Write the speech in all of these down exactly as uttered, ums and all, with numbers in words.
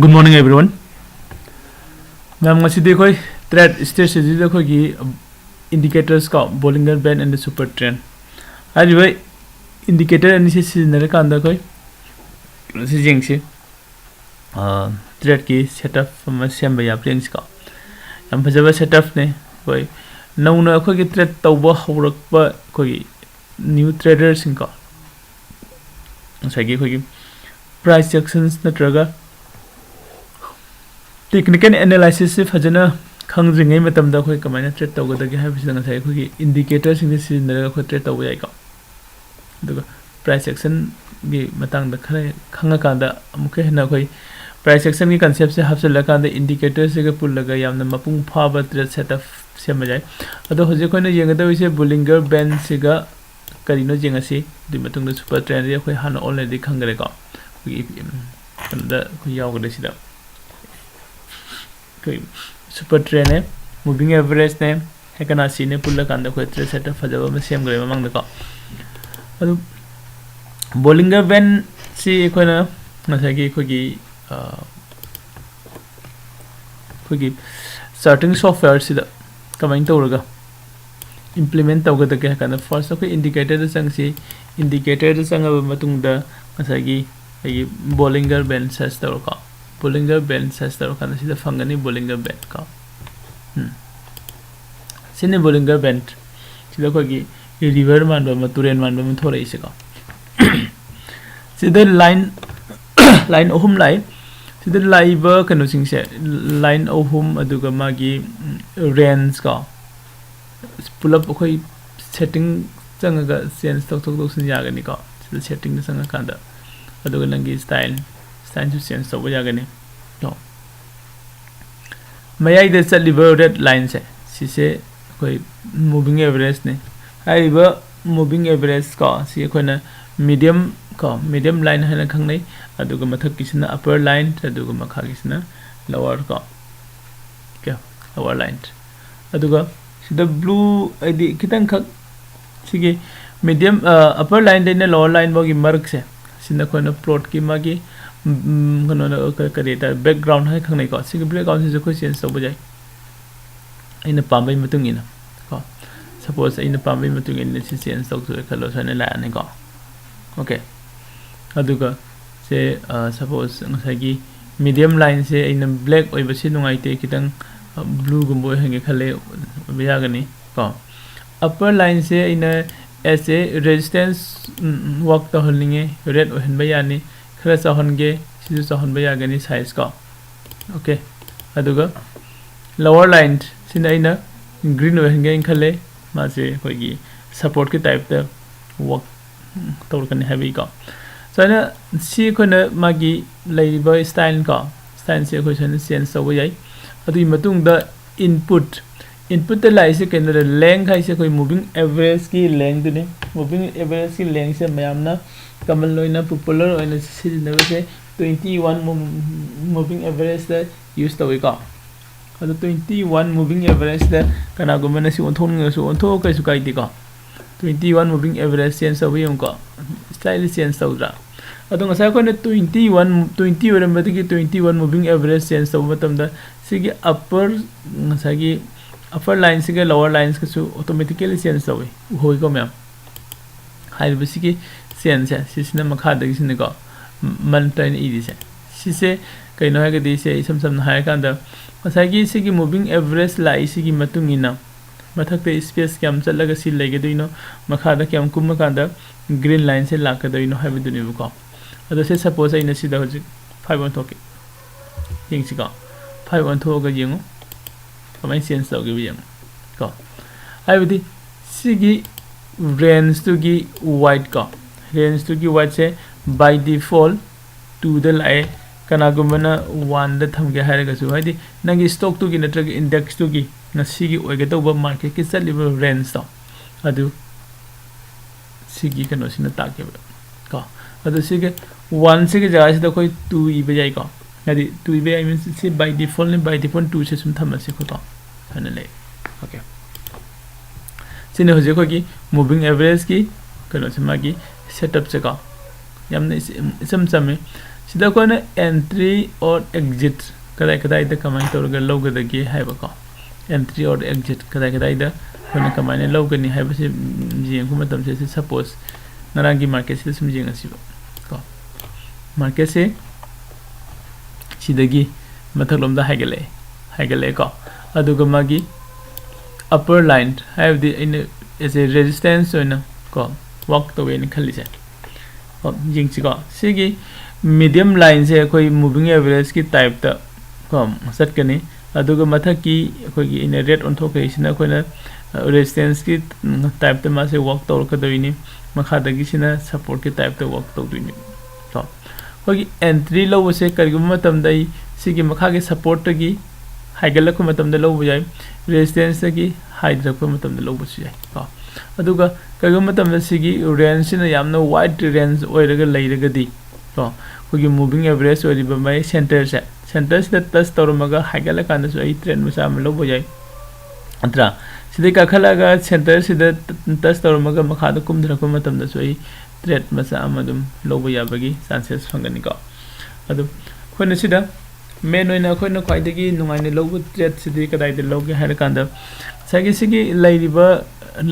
Good morning, everyone. ꯃꯌꯥꯝ, ꯉꯁꯤꯗꯤ ꯑꯩꯈꯣꯏ trade strategy ꯗ ꯑꯩꯈꯣꯏꯒꯤ indicators ꯀꯣ, Bollinger Band and the Super Trend ꯍꯥꯏꯔꯤꯕ indicator ꯑꯅꯤꯁꯤ ꯁꯤꯖꯤꯟꯅꯔꯀꯥꯟꯗ ꯑꯩꯈꯣꯏ ꯁꯤ ꯌꯦꯡꯁꯤ꯫ ꯑꯥ, trade ꯀꯤ setup ꯑꯃ ꯁꯦꯝꯕ ꯌꯥꯕ꯭ꯔꯥ ꯌꯦꯡꯁꯤꯀꯣ꯫ ꯌꯥꯝ ꯐꯖꯕ setup ꯅꯦ꯫ ꯑꯩꯈꯣꯏ ꯅꯧꯅ ꯑꯩꯈꯣꯏꯒꯤ trade ꯇꯧꯕ ꯍꯧꯔꯛꯄ ꯑꯩꯈꯣꯏꯒꯤ new trader ꯁꯤꯡꯀꯣ, ꯉꯁꯥꯏꯒꯤ ꯑꯩꯈꯣꯏꯒꯤ price actions ꯅꯠꯇ꯭ꯔꯒ technical analysis ꯁꯤ ꯐꯖꯅ ꯈꯪꯗ꯭ꯔꯤꯉꯩ ꯃꯇꯝꯗ ꯑꯩꯈꯣꯏ ꯀꯃꯥꯏꯅ trade ꯇꯧꯒꯗꯒꯦ ꯍꯥꯏꯕꯁꯤꯗ ꯉꯁꯥꯏ ꯑꯩꯈꯣꯏꯒꯤ indicator ꯁꯤꯡꯁꯦ ꯁꯤꯖꯤꯟꯅꯔꯒ ꯑꯩꯈꯣꯏ trade ꯇꯧꯕ ꯌꯥꯏꯀꯣ꯫ ꯑꯗꯨꯒ price action ꯒꯤ ꯃꯇꯥꯡꯗ ꯈꯔ ꯈꯪꯉꯀꯥꯟꯗ ꯑꯃꯨꯛꯀ ꯍꯦꯟꯅ ꯑꯩꯈꯣꯏ price action ꯒꯤ concept ꯁꯦ ꯍꯥꯞꯆꯤꯜꯂꯀꯥꯟꯗ indicator ꯁꯤꯒ ꯄꯨꯜꯂꯒ ꯌꯥꯝꯅ ꯃꯄꯨꯡ ꯐꯥꯕ trade setup ꯁꯦꯝꯕ ꯌꯥꯏ꯫ ꯑꯗꯣ ꯍꯧꯖꯤꯛ ꯑꯩꯈꯣꯏꯅ ꯌꯦꯡꯒꯗꯧꯔꯤꯁꯦ Bollinger Band ꯁꯤꯒ ꯀꯔꯤꯅꯣ ꯌꯦꯡꯉꯁꯤ꯫ ꯑꯗꯨꯒꯤ ꯃꯇꯨꯡꯗ Super Trend ꯗꯤ ꯑꯩꯈꯣꯏ ꯍꯥꯟꯅ already ꯈꯪꯈ꯭ꯔꯦꯀꯣ꯫ ꯑꯩꯈꯣꯏꯒꯤ, ꯎꯝ, ꯀꯩꯅꯣꯗ ꯑꯩꯈꯣꯏ ꯌꯥꯎꯈ꯭ꯔꯦ ꯁꯤꯗ꯫ ꯑꯩꯈꯣꯏ Super Trend ꯅꯦ, moving average ꯅꯦ, ꯍꯦꯀꯅꯥꯁꯤ ꯅꯦ ꯄꯨꯜꯂꯀꯥꯟꯗ ꯑꯩꯈꯣꯏ trade setup ꯐꯖꯕ ꯑꯃ ꯁꯦꯝꯈ꯭ꯔꯦ ꯃꯃꯥꯡꯗꯀꯣ꯫ ꯑꯗꯨ Bollinger Band ꯁꯤ ꯑꯩꯈꯣꯏꯅ ꯉꯁꯥꯏꯒꯤ ꯑꯩꯈꯣꯏꯒꯤ, ꯑ, ꯑꯩꯈꯣꯏꯒꯤ charting software ꯁꯤꯗ ꯀꯃꯥꯏꯅ ꯇꯧꯔꯒ implement ꯇꯧꯒꯗꯒꯦ ꯍꯥꯏ ꯀꯥꯟꯗ, first ꯑꯩꯈꯣꯏ indicator ꯗ ꯆꯪꯁꯤ꯫ Indicator ꯗ ꯆꯪꯉꯕ ꯃꯇꯨꯡꯗ ꯉꯁꯥꯏꯒꯤ ꯑꯩꯒꯤ Bollinger Band search ꯇꯧꯔꯣꯀꯣ꯫ Bollinger Band search ꯇꯧꯔꯀꯥꯟꯗ ꯁꯤꯗ ꯐꯪꯒꯅꯤ, Bollinger Band ꯀꯣ꯫ ꯎꯝ꯫ ꯁꯤꯅꯤ Bollinger Band꯫ ꯁꯤꯗ ꯑꯩꯈꯣꯏꯒꯤ river ꯃꯥꯟꯕ ꯑꯃ, ꯇꯨꯔꯦꯜ ꯃꯥꯟꯕ ꯑꯃ ꯊꯣꯛꯂꯛꯏꯁꯦꯀꯣ꯫ ꯁꯤꯗ line, line ꯑꯍꯨꯝ ꯂꯥꯛꯏ꯫ ꯁꯤꯗ ꯂꯥꯛꯏꯕ ꯀꯩꯅꯣꯁꯤꯡꯁꯦ, line ꯑꯍꯨꯝ, ꯑꯗꯨꯒ ꯃꯥꯒꯤ, ꯎꯝ, range ꯀꯣ꯫ ꯄꯨꯂꯞ ꯑꯩꯈꯣꯏ setting ꯆꯪꯉꯒ change ꯇꯧꯊꯣꯛ ꯇꯧꯁꯤꯟ ꯌꯥꯒꯅꯤꯀꯣ꯫ ꯁꯤꯗ setting ꯗ ꯆꯪꯉꯀꯥꯟꯗ, ꯑꯗꯨꯒ ꯅꯪꯒꯤ style, style ꯁꯨ change ꯇꯧꯕ ꯌꯥꯒꯅꯤ꯫ ꯀꯣ꯫ ꯃꯌꯥꯏꯗ ꯆꯠꯂꯤꯕ red line ꯁꯦ, ꯁꯤꯁꯦ ꯑꯩꯈꯣꯏ moving average ꯅꯤ꯫ ꯍꯥꯏꯔꯤꯕ moving average ꯀꯣ, ꯁꯤ ꯑꯩꯈꯣꯏꯅ medium ꯀꯣ, medium line ꯍꯥꯏꯅ ꯈꯪꯅꯩ꯫ ꯑꯗꯨꯒ ꯃꯊꯛꯀꯤꯁꯤꯅ upper line, ꯑꯗꯨꯒ ꯃꯈꯥꯒꯤꯁꯤꯅ lower ꯀꯣ꯫ Okay, lower line꯫ ꯑꯗꯨꯒ ꯁꯤꯗ blue ꯍꯥꯏꯗꯤ ꯈꯤꯇꯪꯈꯛ ꯁꯤꯒꯤ medium, ꯑ, upper line ꯗꯩꯅ lower line ꯐꯥꯎꯒꯤ ꯃꯔꯛꯁꯦ, ꯁꯤꯅ ꯑꯩꯈꯣꯏꯅ plot ꯀꯤ ꯃꯥꯒꯤ ꯎꯝ, ꯀꯩꯅꯣꯗ, ꯀ-, ꯀꯔꯤ ꯍꯥꯏꯇꯥꯔꯦ, ꯕꯦꯛꯒ꯭ꯔꯥꯎꯟ ꯍꯥꯏꯅ ꯈꯪꯅꯩꯀꯣ꯫ ꯁꯤꯒꯤ ꯕꯦꯛꯒ꯭ꯔꯥꯎꯟꯁꯤꯁꯨ ꯑꯩꯈꯣꯏ ꯆꯦꯟꯖ ꯇꯧꯕ ꯌꯥꯏ, ꯑꯩꯅ ꯄꯥꯝꯕꯩ ꯃꯇꯨꯡ ꯏꯟꯅ ꯀꯣ꯫ ꯁꯄꯣꯁ ꯑꯩꯅ ꯄꯥꯝꯕꯩ ꯃꯇꯨꯡ ꯏꯟꯅ ꯁꯤ ꯆꯦꯟꯖ ꯇꯧꯊꯣꯛꯑꯦ ꯈꯜꯂꯣ, ꯁꯨꯃꯥꯏꯅ ꯂꯥꯛꯑꯅꯤꯀꯣ꯫ ꯑꯣꯀꯦ, ꯑꯗꯨꯒ ꯁꯦ, ꯑ, ꯁꯄꯣꯁ ꯉꯁꯥꯏꯒꯤ ꯃꯤꯗꯤꯌꯝ ꯂꯥꯏꯟꯁꯦ ꯑꯩꯅ ꯕ꯭ꯂꯦꯛ ꯑꯣꯏꯕꯁꯤ ꯅꯨꯡꯉꯥꯏꯇꯦ, ꯈꯤꯇꯪ, ꯑ, ꯕ꯭ꯂꯨꯒꯨꯝꯕ ꯑꯣꯏꯍꯟꯒꯦ ꯈꯜꯂꯦ, ꯑꯣꯏꯕ ꯌꯥꯒꯅꯤ ꯀꯣ꯫ ꯑꯞꯄꯔ ꯂꯥꯏꯟꯁꯦ ꯑꯩꯅ as a resistance, um, um, work ꯇꯧꯍꯟꯅꯤꯡꯉꯦ, ꯔꯦꯗ ꯑꯣꯏꯍꯟꯕ ꯌꯥꯅꯤ꯫ ꯈꯔ ꯆꯥꯎꯍꯟꯒꯦ, ꯁꯤꯁꯨ ꯆꯥꯎꯍꯟꯕ ꯌꯥꯒꯅꯤ ꯁꯥꯏꯖ ꯀꯣ꯫ ꯑꯣꯀꯦ, ꯑꯗꯨꯒ ꯂꯣꯋꯔ ꯂꯥꯏꯟ ꯁꯤꯅ ꯑꯩꯅ ꯒ꯭ꯔꯤꯟ ꯑꯣꯏꯍꯟꯒꯦꯅ ꯈꯜꯂꯦ꯫ ꯃꯥꯁꯦ ꯑꯩꯈꯣꯏꯒꯤ ꯁꯄꯣꯔꯠꯀꯤ ꯇꯥꯏꯞꯇ ꯋꯥꯛ ꯇꯧꯔꯛꯀꯅꯤ ꯍꯥꯏꯕꯒꯤꯀꯣ꯫ ꯁꯨꯃꯥꯏꯅ ꯁꯤ ꯑꯩꯈꯣꯏꯅ ꯃꯥꯒꯤ ꯂꯩꯔꯤꯕ ꯁ꯭ꯇꯥꯏꯜ ꯀꯣ, ꯁ꯭ꯇꯥꯏꯜꯁꯦ ꯑꯩꯈꯣꯏ ꯁꯨꯃꯥꯏꯅ ꯆꯦꯟꯖ ꯇꯧꯕ ꯌꯥꯏ꯫ ꯑꯗꯨꯒꯤ ꯃꯇꯨꯡꯗ ꯏꯟꯄꯨꯠ, ꯏꯟꯄꯨꯠꯇ ꯂꯥꯛꯏꯁꯦ ꯀꯩꯅꯣꯗ, ꯂꯦꯡ ꯍꯥꯏꯁꯦ ꯑꯩꯈꯣꯏ moving average ꯀꯤ ꯂꯦꯡꯗꯨꯅꯤ꯫ Moving average ꯀꯤ ꯂꯦꯡꯁꯦ ꯃꯌꯥꯝꯅ ꯀꯃꯟ ꯑꯣꯏꯅ, ꯄꯣꯄꯨꯂꯔ ꯑꯣꯏꯅ ꯁꯤꯖꯤꯟꯅꯕꯁꯦ twenty one moving average ꯇ ꯌꯨꯁ ꯇꯧꯏꯀꯣ꯫ ꯑꯗꯣ twenty one moving average ꯇ ꯀꯅꯥꯒꯨꯝꯕꯅ ꯁꯤ ꯑꯣꯟꯊꯣꯛꯅꯤꯡꯉꯁꯨ ꯑꯣꯟꯊꯣꯛꯑꯣ, ꯀꯩꯁꯨ ꯀꯥꯏꯗꯦꯀꯣ꯫ Twenty one moving average change ꯇꯧꯕ ꯌꯦꯡꯉꯨꯀꯣ, ꯁ꯭ꯂꯥꯏꯠꯂꯤ ꯆꯦꯟꯖ ꯇꯧꯗ꯭ꯔꯥ? ꯑꯗꯣ ꯉꯁꯥꯏ ꯑꯩꯈꯣꯏꯅ twenty one, twenty ꯑꯣꯏꯔꯝꯕꯗꯒꯤ twenty one moving average change ꯇꯧꯕ ꯃꯇꯝꯗ ꯁꯤꯒꯤ ꯑꯞꯄꯔ, ꯉꯁꯥꯏꯒꯤ ꯑꯞꯄꯔ ꯂꯥꯏꯟꯁꯤꯒ ꯂꯣꯋꯔ ꯂꯥꯏꯟꯁꯀꯁꯨ ꯑꯣꯇꯣꯃꯦꯇꯤꯀꯦꯂꯤ ꯆꯦꯟꯖ ꯇꯧꯏ, ꯎꯍꯧꯏꯀꯣ ꯃꯌꯥꯝ? ꯍꯥꯏꯔꯤꯕꯁꯤꯒꯤ ꯆꯦꯟꯖꯁꯦ, ꯁꯤꯁꯤꯅ ꯃꯈꯥꯗꯒꯤꯁꯤꯅꯀꯣ, ꯃꯟꯇ꯭ꯔ ꯑꯩꯅ ꯏꯔꯤꯁꯦ꯫ ꯁꯤꯁꯦ ꯀꯩꯅꯣ ꯍꯥꯏꯔꯒꯗꯤ, ꯁꯦ ꯏꯁꯝ ꯁꯝꯅ ꯍꯥꯏꯔꯀꯥꯟꯗ, ꯉꯁꯥꯏꯒꯤ ꯁꯤꯒꯤ moving average ꯂꯥꯛꯏꯁꯤꯒꯤ ꯃꯇꯨꯡ ꯏꯟꯅ ꯃꯊꯛꯇ ꯁ꯭ꯄꯦꯁ ꯀꯌꯥꯝ ꯆꯠꯂꯒ ꯁꯤ ꯂꯩꯒꯗꯣꯏꯅꯣ, ꯃꯈꯥꯗ ꯀꯌꯥꯝ ꯀꯨꯝꯃꯀꯥꯟꯗ ꯒ꯭ꯔꯤꯟ ꯂꯥꯏꯟꯁꯦ ꯂꯥꯛꯀꯗꯣꯏꯅꯣ ꯍꯥꯏꯕꯗꯨꯅꯦꯕꯀꯣ꯫ ꯑꯗꯣ ꯁꯤ ꯁꯄꯣꯁ ꯑꯩꯅ ꯁꯤꯗ ꯍꯧꯖꯤꯛ five ꯑꯣꯟꯊꯣꯛꯀꯦ꯫ ꯌꯦꯡꯁꯤꯀꯣ, five ꯑꯣꯟꯊꯣꯛꯑꯒ ꯌꯦꯡꯉꯨ ꯀꯃꯥꯏꯅ ꯆꯦꯟꯖ ꯇꯧꯈꯤꯕ ꯌꯦꯡꯉꯨ ꯀꯣ꯫ ꯍꯥꯏꯕꯗꯤ ꯁꯤꯒꯤ ꯔꯦꯟꯖꯇꯨꯒꯤ ꯋꯥꯏꯠ ꯀꯣ, ꯔꯦꯟꯖꯇꯨꯒꯤ ꯋꯥꯏꯠꯁꯦ by default two ꯗ ꯂꯥꯛꯑꯦ꯫ ꯀꯅꯥꯒꯨꯝꯕꯅ one ꯗ ꯊꯝꯒꯦ ꯍꯥꯏꯔꯒꯁꯨ, ꯍꯥꯏꯗꯤ ꯅꯪꯒꯤ ꯁ꯭ꯇꯣꯛꯇꯨꯒꯤ ꯅꯠꯇ꯭ꯔꯒ ꯏꯟꯗꯦꯛꯁꯇꯨꯒꯤ ꯉꯁꯤꯒꯤ ꯑꯣꯏꯒꯗꯧꯕ ꯃꯥꯔꯀꯦꯠꯀꯤ ꯆꯠꯂꯤꯕ ꯔꯦꯟꯖꯇꯣ, ꯑꯗꯨ ꯁꯤꯒꯤ ꯀꯩꯅꯣꯁꯤꯅ ꯇꯥꯛꯀꯦꯕ ꯀꯣ꯫ ꯑꯗꯣ ꯁꯤꯒꯤ one ꯁꯤꯒꯤ ꯖꯒꯥꯁꯤꯗ ꯑꯩꯈꯣꯏ two ꯏꯕ ꯌꯥꯏꯀꯣ꯫ ꯍꯥꯏꯗꯤ two ꯏꯕ ꯌꯥꯏ means ꯁꯤ by default ꯅꯤ, by default two ꯁꯦ ꯁꯨꯝ ꯊꯝꯃꯁꯤ ꯑꯩꯈꯣꯏꯀꯣ꯫ ꯁꯨꯃꯥꯏꯅ ꯂꯩ꯫ ꯑꯣꯀꯦ꯫ ꯁꯤꯅ ꯍꯧꯖꯤꯛ ꯑꯩꯈꯣꯏꯒꯤ moving average ꯀꯤ ꯀꯩꯅꯣꯁꯦ, ꯃꯥꯒꯤ setup ꯁꯦꯀꯣ꯫ ꯌꯥꯝꯅ ꯏꯆ-, ꯏꯆꯝ ꯆꯝꯃꯤ꯫ ꯁꯤꯗ ꯑꯩꯈꯣꯏꯅ entry or exit ꯀꯗꯥꯏ ꯀꯗꯥꯏꯗ ꯀꯃꯥꯏꯅ ꯇꯧꯔꯒ ꯂꯧꯒꯗꯒꯦ ꯍꯥꯏꯕꯀꯣ, entry or exit ꯀꯗꯥꯏ ꯀꯗꯥꯏꯗ ꯑꯩꯈꯣꯏꯅ ꯀꯃꯥꯏꯅ ꯂꯧꯒꯅꯤ ꯍꯥꯏꯕꯁꯤ ꯌꯦꯡꯕ ꯃꯇꯝꯁꯦ, ꯁꯤ suppose ꯉꯔꯥꯡꯒꯤ marketꯁꯤꯗ ꯁꯨꯝ ꯌꯦꯡꯉꯁꯤꯕ ꯀꯣ꯫ Marketꯁꯦ ꯁꯤꯗꯒꯤ ꯃꯊꯛꯂꯣꯝꯗ ꯍꯥꯏꯒꯠꯂꯛꯑꯦ, ꯍꯥꯏꯒꯠꯂꯛꯑꯦꯀꯣ꯫ ꯑꯗꯨꯒ ꯃꯥꯒꯤ upper line ꯍꯥꯏꯕꯗꯤ ꯑꯩꯅ as a resistance ꯑꯣꯏꯅ ꯀꯣ work ꯇꯧꯋꯦꯅ ꯈꯜꯂꯤꯁꯦ꯫ ꯀꯣ, ꯌꯦꯡꯁꯤꯀꯣ, ꯁꯤꯒꯤ median lineꯁꯦ ꯑꯩꯈꯣꯏ moving averageꯀꯤ typeꯇ ꯀꯣ ꯆꯠꯀꯅꯤ꯫ ꯑꯗꯨꯒ ꯃꯊꯛꯀꯤ ꯑꯩꯈꯣꯏꯒꯤ ꯑꯩꯅ red ꯑꯣꯟꯊꯣꯛꯈ꯭ꯔꯤꯁꯤꯅ ꯑꯩꯈꯣꯏꯅ resistanceꯀꯤ typeꯇ ꯃꯥꯁꯦ work ꯇꯧꯔꯛꯀꯗꯣꯏꯅꯤ꯫ ꯃꯈꯥꯗꯒꯤꯁꯤꯅ supportꯀꯤ typeꯇ work ꯇꯧꯗꯣꯏꯅꯤ꯫ ꯀꯣ, ꯑꯩꯈꯣꯏꯒꯤ entry ꯂꯧꯕꯁꯦ ꯀꯔꯤꯒꯨꯝꯕ ꯃꯇꯝꯗ ꯑꯩ ꯁꯤꯒꯤ ꯃꯈꯥꯒꯤ supportꯇꯒꯤ ꯍꯥꯏꯒꯠꯂꯛꯄ ꯃꯇꯝꯗ ꯂꯧꯕ ꯌꯥꯏ, resistanceꯇꯒꯤ ꯍꯥꯏꯊꯔꯛꯄ ꯃꯇꯝꯗ ꯂꯧꯕꯁꯨ ꯌꯥꯏ ꯀꯣ꯫ ꯑꯗꯨꯒ ꯀꯔꯤꯒꯨꯝꯕ ꯃꯇꯝꯗ ꯁꯤꯒꯤ rangeꯁꯤꯅ ꯌꯥꯝꯅ wide range ꯑꯣꯏꯔꯒ ꯂꯩꯔꯒꯗꯤ ꯀꯣ, ꯑꯩꯈꯣꯏꯒꯤ moving average ꯑꯣꯏꯔꯤꯕ ꯃꯥꯒꯤ centreꯁꯦ, centreꯁꯤꯗ touch ꯇꯧꯔꯝꯃꯒ ꯍꯥꯏꯒꯠꯂꯀꯥꯟꯗꯁꯨ ꯑꯩ trade ꯃꯆꯥ ꯑꯃ ꯂꯧꯕ ꯌꯥꯏ, ꯅꯠꯇ꯭ꯔꯥ? ꯁꯤꯗꯩ ꯀꯥꯈꯠꯂꯒ centreꯁꯤꯗ touch ꯇꯧꯔꯝꯃꯒ ꯃꯈꯥꯗ ꯀꯨꯝꯊꯔꯛꯄ ꯃꯇꯝꯗꯁꯨ ꯑꯩ trade ꯃꯆꯥ ꯑꯃ ꯑꯗꯨꯝ ꯂꯧꯕ ꯌꯥꯕꯒꯤ chances ꯐꯪꯒꯅꯤꯀꯣ꯫ ꯑꯗꯨ ꯑꯩꯈꯣꯏꯅ ꯁꯤꯗ main ꯑꯣꯏꯅ ꯑꯩꯈꯣꯏꯅ ꯈ꯭ꯋꯥꯏꯗꯒꯤ ꯅꯨꯡꯉꯥꯏꯅ ꯂꯧꯕ tradeꯁꯤꯗꯤ ꯀꯗꯥꯏꯗ ꯂꯧꯒꯦ ꯍꯥꯏꯔꯀꯥꯟꯗ, ꯉꯁꯥꯏꯒꯤ ꯁꯤꯒꯤ ꯂꯩꯔꯤꯕ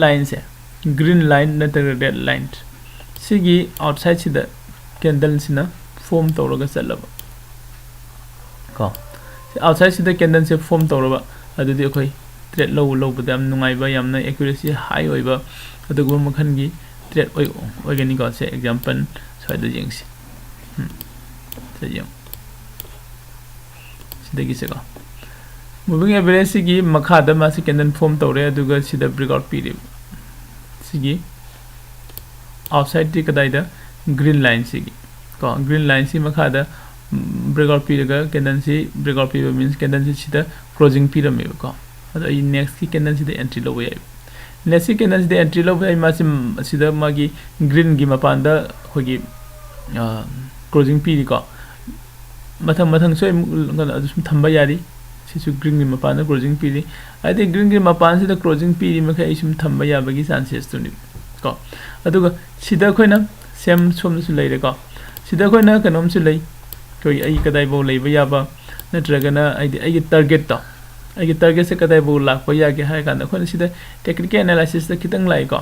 lineꯁꯦ, green line ꯅꯠꯇ꯭ꯔꯒ red line, ꯁꯤꯒꯤ outsideꯁꯤꯗ candleꯁꯤꯅ form ꯇꯧꯔꯒ ꯆꯠꯂꯕ ꯀꯣ, outsideꯁꯤꯗ candleꯁꯦ form ꯇꯧꯔꯕ, ꯑꯗꯨꯗꯤ ꯑꯩꯈꯣꯏ trade ꯂꯧꯕ, ꯂꯧꯕꯗ ꯌꯥꯝ ꯅꯨꯡꯉꯥꯏꯕ, ꯌꯥꯝꯅ accuracy high ꯑꯣꯏꯕ ꯑꯗꯨꯒꯨꯝꯕ ꯃꯈꯜꯒꯤ trade ꯑꯣꯏ-, ꯑꯣꯏꯒꯅꯤꯀꯣ꯫ ꯁꯦ, example ꯁ꯭ꯋꯥꯏꯗ ꯌꯦꯡꯁꯤ꯫ ꯎꯝ, ꯁꯤꯗ ꯌꯦꯡꯉꯨ꯫ ꯁꯤꯗꯒꯤꯁꯦꯀꯣ, moving averageꯁꯤꯒꯤ ꯃꯈꯥꯗ ꯃꯥꯁꯤ candle form ꯇꯧꯔꯦ, ꯑꯗꯨꯒ ꯁꯤꯗ breakout ꯄꯤꯔꯦꯕ꯫ ꯁꯤꯒꯤ outsideꯇꯤ ꯀꯗꯥꯏꯗ? Green lineꯁꯤꯒꯤ ꯀꯣ, green lineꯁꯤ ꯃꯈꯥꯗ, ꯎꯝ, breakout ꯄꯤꯔꯒ candleꯁꯤ, breakout ꯄꯤꯕ means candleꯁꯤ ꯁꯤꯗ closing ꯄꯤꯔꯝꯃꯦꯕꯀꯣ꯫ ꯑꯗꯣ ꯑꯩ nextꯀꯤ candleꯁꯤꯗ entry ꯂꯧꯕ ꯌꯥꯏ꯫ Nextꯀꯤ candleꯁꯤꯗ entry ꯂꯧꯕ ꯌꯥꯏ꯫ ꯃꯥꯁꯤ, ꯁꯤꯗ ꯃꯥꯒꯤ greenꯒꯤ ꯃꯄꯥꯟꯗ ꯑꯩꯈꯣꯏꯒꯤ, ꯑ, closing ꯄꯤꯔꯤꯀꯣ꯫ ꯃꯊꯪ ꯃꯊꯪꯁꯨ ꯑꯩ ꯑꯃꯨꯛ ꯀꯩꯅꯣ ꯑꯗꯨ ꯁꯨꯝ ꯊꯝꯕ ꯌꯥꯔꯤ꯫ ꯁꯤꯁꯨ greenꯒꯤ ꯃꯄꯥꯟꯗ closing ꯄꯤꯔꯤ꯫ ꯍꯥꯏꯗꯤ greenꯒꯤ ꯃꯄꯥꯟꯁꯤꯗ closing ꯄꯤꯔꯤ ꯃꯈꯩ ꯑꯩ ꯁꯨꯝ ꯊꯝꯕ ꯌꯥꯕꯒꯤ chancesꯇꯨꯅꯤ ꯀꯣ꯫ ꯑꯗꯨꯒ ꯁꯤꯗ ꯑꯩꯈꯣꯏꯅ same ꯁꯣꯝꯗꯁꯨ ꯂꯩꯔꯦꯀꯣ꯫ ꯁꯤꯗ ꯑꯩꯈꯣꯏꯅ ꯀꯩꯅꯣꯝꯁꯨ ꯂꯩ, ꯑꯩꯈꯣꯏ ꯑꯩ ꯀꯗꯥꯏꯐꯥꯎ ꯂꯩꯕ ꯌꯥꯕ, ꯅꯠꯇ꯭ꯔꯒꯅ ꯑꯩꯗꯤ ꯑꯩꯒꯤ ꯇꯥꯔꯒꯦꯠꯇꯣ, ꯑꯩꯒꯤ ꯇꯥꯔꯒꯦꯠꯁꯦ ꯀꯗꯥꯏꯐꯥꯎ ꯂꯥꯛꯄ ꯌꯥꯒꯦ ꯍꯥꯏꯔ ꯀꯥꯟꯗ ꯑꯩꯈꯣꯏꯅ ꯁꯤꯗ ꯇꯦꯛꯅꯤꯀꯦꯜ ꯑꯦꯅꯥꯂꯥꯏꯁꯤꯁꯇ ꯈꯤꯇꯪ ꯂꯥꯛꯏꯀꯣ꯫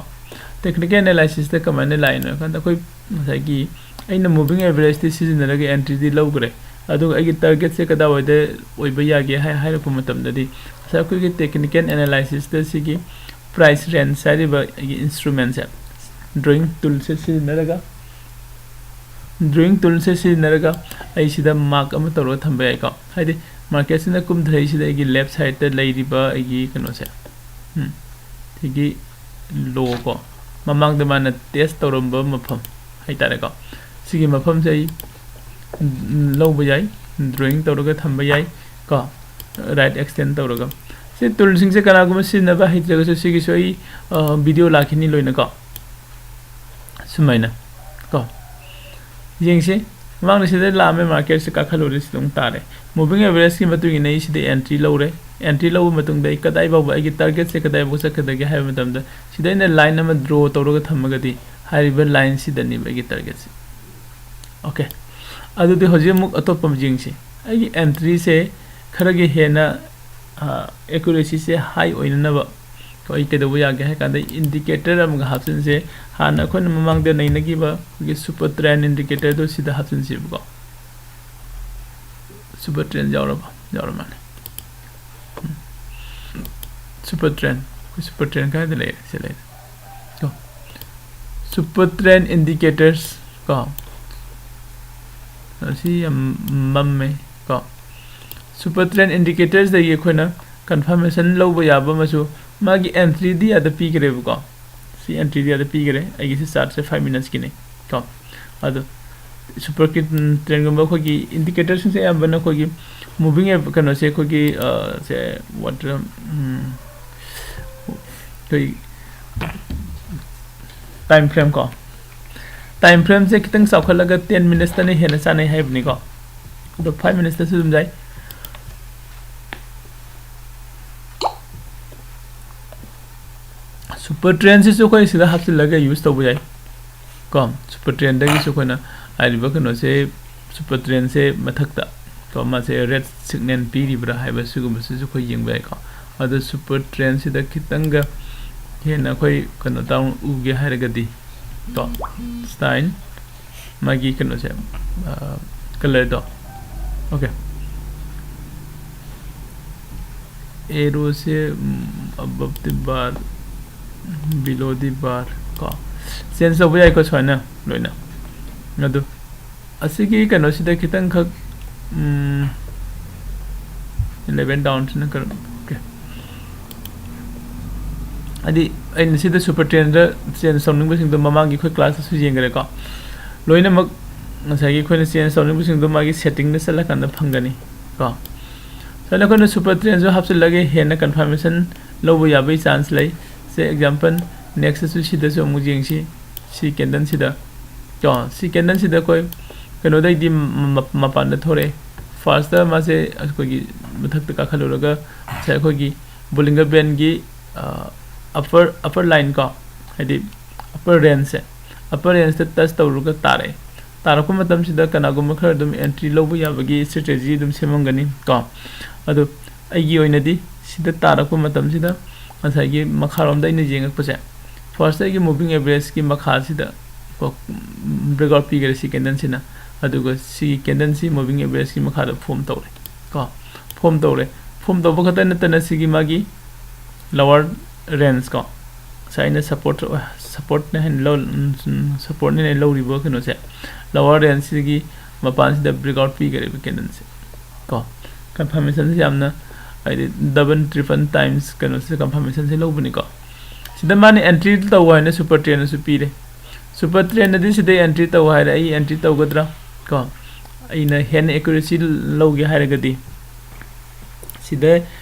ꯇꯦꯛꯅꯤꯀꯦꯜ ꯑꯦꯅꯥꯂꯥꯏꯁꯤꯁꯇ ꯀꯃꯥꯏꯅ ꯂꯥꯛꯏꯅꯣ ꯍꯥꯏ ꯀꯥꯟꯗ ꯑꯩꯈꯣꯏ ꯉꯁꯥꯏꯒꯤ ꯑꯩꯅ moving average ꯇꯤ ꯁꯤꯖꯤꯟꯅꯔꯒ entry ꯗꯤ ꯂꯧꯈ꯭ꯔꯦ, ꯑꯗꯨꯒ ꯑꯩꯒꯤ ꯇꯥꯔꯒꯦꯠꯁꯦ ꯀꯗꯥꯏꯋꯥꯏꯗ ꯑꯣꯏꯕ ꯌꯥꯒꯦ ꯍꯥꯏ ꯍꯥꯏꯔꯛꯄ ꯃꯇꯝꯗꯗꯤ ꯉꯁꯥꯏ ꯑꯩꯈꯣꯏꯒꯤ ꯇꯦꯛꯅꯤꯀꯦꯜ ꯑꯦꯅꯥꯂꯥꯏꯁꯤꯁꯇ ꯁꯤꯒꯤ price range ꯍꯥꯏꯔꯤꯕ ꯑꯩꯒꯤ instrument ꯁꯦ, drawing tool ꯁꯦ ꯁꯤꯖꯤꯟꯅꯔꯒ drawing tool ꯁꯦ ꯁꯤꯖꯤꯟꯅꯔꯒ ꯑꯩ ꯁꯤꯗ mark ꯑꯃ ꯇꯧꯔꯒ ꯊꯝꯕ ꯌꯥꯏꯀꯣ꯫ ꯍꯥꯏꯗꯤ market ꯁꯤꯅ ꯀꯨꯝꯊꯔꯛꯏꯁꯤꯗ ꯑꯩꯒꯤ left side ꯇ ꯂꯩꯔꯤꯕ ꯑꯩꯒꯤ ꯀꯩꯅꯣꯁꯦ, ꯎꯝ, ꯁꯤꯒꯤ low ꯀꯣ, ꯃꯃꯥꯡꯗ ꯃꯥꯅ test ꯇꯧꯔꯝꯕ ꯃꯐꯝ ꯍꯥꯏꯇꯥꯔꯦꯀꯣ, ꯁꯤꯒꯤ ꯃꯐꯝꯁꯦ ꯑꯩ, ꯎꯝ, ꯂꯧꯕ ꯌꯥꯏ, drawing ꯇꯧꯔꯒ ꯊꯝꯕ ꯌꯥꯏ ꯀꯣ, right extend ꯇꯧꯔꯒ꯫ ꯁꯤ tool ꯁꯤꯡꯁꯦ ꯀꯅꯥꯒꯨꯝꯕ ꯁꯤꯖꯤꯟꯅꯕ ꯍꯩꯇ꯭ꯔꯒꯁꯨ ꯁꯤꯒꯤꯁꯨ ꯑꯩ, ꯑ, video ꯂꯥꯛꯈꯤꯅꯤ ꯂꯣꯏꯅ ꯀꯣ꯫ ꯁꯨꯃꯥꯏꯅ ꯀꯣ, ꯌꯦꯡꯁꯤ꯫ ꯃꯃꯥꯡꯗ ꯁꯤꯗ ꯂꯥꯛꯑꯝꯃꯦ, market ꯁꯦ ꯀꯥꯈꯠꯂꯨꯔꯦ, ꯁꯤꯗ ꯑꯃꯨꯛ ꯇꯥꯔꯦ꯫ Moving average ꯀꯤ ꯃꯇꯨꯡ ꯏꯟꯅ ꯑꯩ ꯁꯤꯗ entry ꯂꯧꯔꯦ꯫ Entry ꯂꯧꯕ ꯃꯇꯨꯡꯗ ꯑꯩ ꯀꯗꯥꯏ ꯐꯥꯎꯕ, ꯑꯩꯒꯤ target ꯁꯦ ꯀꯗꯥꯏ ꯐꯥꯎ ꯆꯠꯀꯗꯒꯦ ꯍꯥꯏꯕ ꯃꯇꯝꯗ ꯁꯤꯗ ꯑꯩꯅ line ꯑꯃ draw ꯇꯧꯔꯒ ꯊꯝꯃꯒꯗꯤ ꯍꯥꯏꯔꯤꯕ line ꯁꯤꯗꯅꯦꯕ ꯑꯩꯒꯤ target ꯁꯦ꯫ Okay, ꯑꯗꯨꯗꯤ ꯍꯧꯖꯤꯛ ꯑꯃꯨꯛ ꯑꯇꯣꯞꯄ ꯑꯃ ꯌꯦꯡꯁꯤ꯫ ꯑꯩꯒꯤ entry ꯁꯦ ꯈꯔꯒ ꯍꯦꯟꯅ, ꯑ, accuracy ꯁꯦ high ꯑꯣꯏꯅꯅꯕ ꯑꯩ ꯀꯩꯗꯧꯕ ꯌꯥꯒꯦ ꯍꯥꯏ ꯀꯥꯟꯗ indicator ꯑꯃꯒ ꯍꯥꯞꯆꯤꯟꯁꯦ꯫ ꯍꯥꯟꯅ ꯑꯩꯈꯣꯏꯅ ꯃꯃꯥꯡꯗ ꯅꯩꯅꯈꯤꯕ ꯑꯩꯈꯣꯏꯒꯤ super trend indicator ꯗꯣ ꯁꯤꯗ ꯍꯥꯞꯆꯤꯟꯁꯦꯕꯀꯣ꯫ Super trend ꯌꯥꯎꯔꯕ? ꯌꯥꯎꯔ ꯃꯥꯜꯂꯦ꯫ ꯎꯝ꯫ Super trend, ꯑꯩꯈꯣꯏ super trend ꯀꯥꯏꯗ ꯂꯩꯔꯦ? ꯁꯤ ꯂꯩꯔꯦ꯫ ꯀꯣ꯫ Super trend indicators ꯀꯣ꯫ ꯑꯁꯤ ꯌꯥꯝ ꯃꯝꯃꯦ ꯀꯣ꯫ Super trend indicators ꯗꯒꯤ ꯑꯩꯈꯣꯏꯅ confirmation ꯂꯧꯕ ꯌꯥꯕ ꯑꯃꯁꯨ, ꯃꯥꯒꯤ entry ꯗꯤ ꯑꯗ ꯄꯤꯈ꯭ꯔꯦꯕꯀꯣ꯫ ꯁꯤ entry ꯗꯤ ꯑꯗ ꯄꯤꯈ꯭ꯔꯦ꯫ ꯑꯩꯒꯤ ꯁꯤ chart ꯁꯦ five minutes ꯀꯤꯅꯤ ꯀꯣ꯫ ꯑꯗꯣ super trend ꯒꯨꯝꯕ ꯑꯩꯈꯣꯏꯒꯤ indicator ꯁꯤꯡꯁꯦ ꯑꯌꯥꯝꯕꯅ ꯑꯩꯈꯣꯏꯒꯤ moving aver-, ꯀꯩꯅꯣꯁꯦ ꯑꯩꯈꯣꯏꯒꯤ, ꯑ, ꯁꯦ, what, ꯎꯝ, ꯑꯩꯈꯣꯏ time frame ꯀꯣ, time frame ꯁꯦ ꯈꯤꯇꯪ ꯆꯥꯎꯈꯠꯂꯒ ten minutes ꯇꯅ ꯍꯦꯟꯅ ꯆꯥꯅꯩ ꯍꯥꯏꯕꯅꯤꯀꯣ꯫ ꯑꯗꯣ five minutes ꯇꯁꯨ ꯑꯗꯨꯝ ꯌꯥꯏ꯫ Super trend ꯁꯤꯁꯨ ꯑꯩꯈꯣꯏ ꯁꯤꯗ ꯍꯥꯞꯆꯤꯜꯂꯒ use ꯇꯧꯕ ꯌꯥꯏ ꯀꯣ꯫ Super trend ꯗꯒꯤꯁꯨ ꯑꯩꯈꯣꯏꯅ ꯍꯥꯏꯔꯤꯕ ꯀꯩꯅꯣꯁꯦ, ꯁꯨꯄꯔ ꯇ꯭ꯔꯦꯟꯁꯦ ꯃꯊꯛꯇ ꯀꯣ ꯃꯥꯁꯦ ꯔꯦꯗ ꯁꯤꯒꯅꯦꯜ ꯄꯤꯔꯤꯕ꯭ꯔꯥ ꯍꯥꯏꯕ ꯁꯤꯒꯨꯝꯕꯁꯤꯁꯨ ꯑꯩꯈꯣꯏ ꯌꯦꯡꯕ ꯌꯥꯏꯀꯣ꯫ ꯑꯗꯣ ꯁꯨꯄꯔ ꯇ꯭ꯔꯦꯟꯁꯤꯗ ꯈꯤꯇꯪꯒ ꯍꯦꯟꯅ ꯑꯩꯈꯣꯏ ꯀꯩꯅꯣ ꯇꯧ ꯎꯒꯦ ꯍꯥꯏꯔꯒꯗꯤ ꯀꯣ, ꯁ꯭ꯇꯥꯏꯜ ꯃꯥꯒꯤ ꯀꯩꯅꯣꯁꯦ, ꯀꯂꯔꯗꯣ, ꯑꯣꯀꯦ, ꯑꯦꯔꯣꯁꯦ above the bar, below the bar ꯀꯣ, ꯆꯦꯟꯖ ꯇꯧꯕ ꯌꯥꯏꯀꯣ ꯁꯨꯃꯥꯏꯅ ꯂꯣꯏꯅ꯫ ꯑꯗꯨ ꯑꯁꯤꯒꯤ ꯀꯩꯅꯣꯁꯤꯗ ꯈꯤꯇꯪꯈꯛ, ꯎꯝ, eleven downꯁꯤꯅ ꯀꯔꯝ, ꯑꯣꯀꯦ꯫ ꯍꯥꯏꯗꯤ ꯑꯩꯅ ꯁꯤꯗ ꯁꯨꯄꯔ ꯇ꯭ꯔꯦꯟꯗ ꯆꯦꯟꯖ ꯇꯧꯅꯤꯡꯕꯁꯤꯡꯗꯣ ꯃꯃꯥꯡꯒꯤ ꯑꯩꯈꯣꯏ ꯀ꯭ꯂꯥꯁꯇꯁꯨ ꯌꯦꯡꯈ꯭ꯔꯦꯀꯣ꯫ ꯂꯣꯏꯅꯃꯛ ꯉꯁꯥꯏꯒꯤ ꯑꯩꯈꯣꯏꯅ ꯆꯦꯟꯖ ꯇꯧꯅꯤꯡꯕꯁꯤꯡꯗꯣ ꯃꯥꯒꯤ ꯁꯦꯠꯇꯤꯡꯗ ꯆꯠꯂꯀꯥꯟꯗ ꯐꯪꯒꯅꯤ ꯀꯣ꯫ ꯁꯨꯃꯥꯏꯅ ꯑꯩꯈꯣꯏꯅ ꯁꯨꯄꯔ ꯇ꯭ꯔꯦꯟꯁꯨ ꯍꯥꯞꯆꯤꯜꯂꯒ ꯍꯦꯟꯅ ꯀꯟꯐꯔꯃꯦꯁꯟ ꯂꯧꯕ ꯌꯥꯕꯒꯤ ꯆꯥꯟꯁ ꯂꯩ꯫ ꯁꯦ ꯑꯦꯛꯖꯥꯝꯄꯜ, ꯅꯦꯛꯁꯇꯁꯨ ꯁꯤꯗꯁꯨ ꯑꯃꯨꯛ ꯌꯦꯡꯁꯤ꯫ ꯁꯤ ꯀꯦꯟꯗꯜꯁꯤꯗ ꯀꯣ, ꯁꯤ ꯀꯦꯟꯗꯜꯁꯤꯗ ꯑꯩꯈꯣꯏ ꯀꯩꯅꯣꯗꯩꯗꯤ ꯃ-, ꯃ-, ꯃꯄꯥꯟꯗ ꯊꯣꯔꯛꯑꯦ꯫ ꯐꯥꯔꯁꯇ ꯃꯥꯁꯦ ꯑꯩꯈꯣꯏꯒꯤ ꯃꯊꯛꯇ ꯀꯥꯈꯠꯂꯨꯔꯒ ꯉꯁꯥꯏ ꯑꯩꯈꯣꯏꯒꯤ ꯕꯣꯂꯤꯡꯒꯔ ꯕꯦꯟꯒꯤ, ꯑ, ꯑꯄꯔ, ꯑꯄꯔ ꯂꯥꯏꯟ ꯀꯣ, ꯍꯥꯏꯗꯤ ꯑꯄꯔ ꯔꯦꯟꯖꯁꯦ, ꯑꯄꯔ ꯔꯦꯟꯖꯇ ꯇꯆ ꯇꯧꯔꯒ ꯇꯥꯔꯛꯑꯦ꯫ ꯇꯥꯔꯛꯄ ꯃꯇꯝꯁꯤꯗ ꯀꯅꯥꯒꯨꯝꯕ ꯈꯔ ꯑꯗꯨꯝ ꯑꯦꯟꯇ꯭ꯔꯤ ꯂꯧꯕ ꯌꯥꯕꯒꯤ ꯁ꯭ꯇ꯭ꯔꯦꯇꯦꯖꯤ ꯑꯗꯨꯝ ꯁꯦꯝꯃꯝꯒꯅꯤ ꯀꯣ꯫ ꯑꯗꯣ ꯑꯩꯒꯤ ꯑꯣꯏꯅꯗꯤ ꯁꯤꯗ ꯇꯥꯔꯛꯄ ꯃꯇꯝꯁꯤꯗ ꯉꯁꯥꯏꯒꯤ ꯃꯈꯥꯔꯣꯝꯗ ꯑꯩꯅ ꯌꯦꯡꯉꯛꯄꯁꯦ, ꯐꯥꯔꯁꯇ ꯑꯩꯒꯤ moving averageꯀꯤ ꯃꯈꯥꯁꯤꯗ ꯀꯣ, breakout ꯄꯤꯈꯔꯦ ꯁꯤ ꯀꯦꯟꯗꯜꯁꯤꯅ꯫ ꯑꯗꯨꯒ ꯁꯤꯒꯤ ꯀꯦꯟꯗꯜꯁꯤ moving averageꯀꯤ ꯃꯈꯥꯗ ꯐꯣꯝ ꯇꯧꯔꯦ ꯀꯣ, ꯐꯣꯝ ꯇꯧꯔꯦ꯫ ꯐꯣꯝ ꯇꯧꯕ ꯈꯛꯇ ꯅꯠꯇꯅ ꯁꯤꯒꯤ ꯃꯥꯒꯤ lower range ꯀꯣ, ꯉꯁꯥꯏ ꯑꯩꯅ support, supportꯅꯦ ꯍꯥꯏꯅ ꯂꯧ-, supportꯅꯦ ꯍꯥꯏꯅ ꯂꯧꯔꯤꯕ ꯀꯩꯅꯣꯁꯦ, lower rangeꯁꯤꯒꯤ ꯃꯄꯥꯟꯁꯤꯗ breakout ꯄꯤꯈꯔꯦꯕ ꯀꯦꯟꯗꯜꯁꯦ ꯀꯣ꯫ ꯀꯟꯐꯔꯃꯦꯁꯟꯁꯦ ꯌꯥꯝꯅ, ꯍꯥꯏꯗꯤ, double triple times ꯀꯩꯅꯣꯁꯤꯗ ꯀꯟꯐꯔꯃꯦꯁꯟꯁꯦ ꯂꯧꯕꯅꯤꯀꯣ꯫ ꯁꯤꯗ ꯃꯥꯅ ꯑꯦꯟꯇ꯭ꯔꯤ ꯇꯧ ꯍꯥꯏꯅ ꯁꯨꯄꯔ ꯇ꯭ꯔꯦꯟꯗꯁꯨ ꯄꯤꯔꯦ꯫ ꯁꯨꯄꯔ ꯇ꯭ꯔꯦꯟꯗꯗꯤ ꯁꯤꯗ ꯑꯦꯟꯇ꯭ꯔꯤ ꯇꯧ ꯍꯥꯏꯔꯦ, ꯑꯩ ꯑꯦꯟꯇ꯭ꯔꯤ ꯇꯧꯒꯗ꯭ꯔꯥ ꯀꯣ? ꯑꯩꯅ ꯍꯦꯟꯅ ꯑꯦꯀꯨꯔꯦꯁꯤ ꯂꯧꯒꯦ ꯍꯥꯏꯔꯒꯗꯤ ꯁꯤꯗ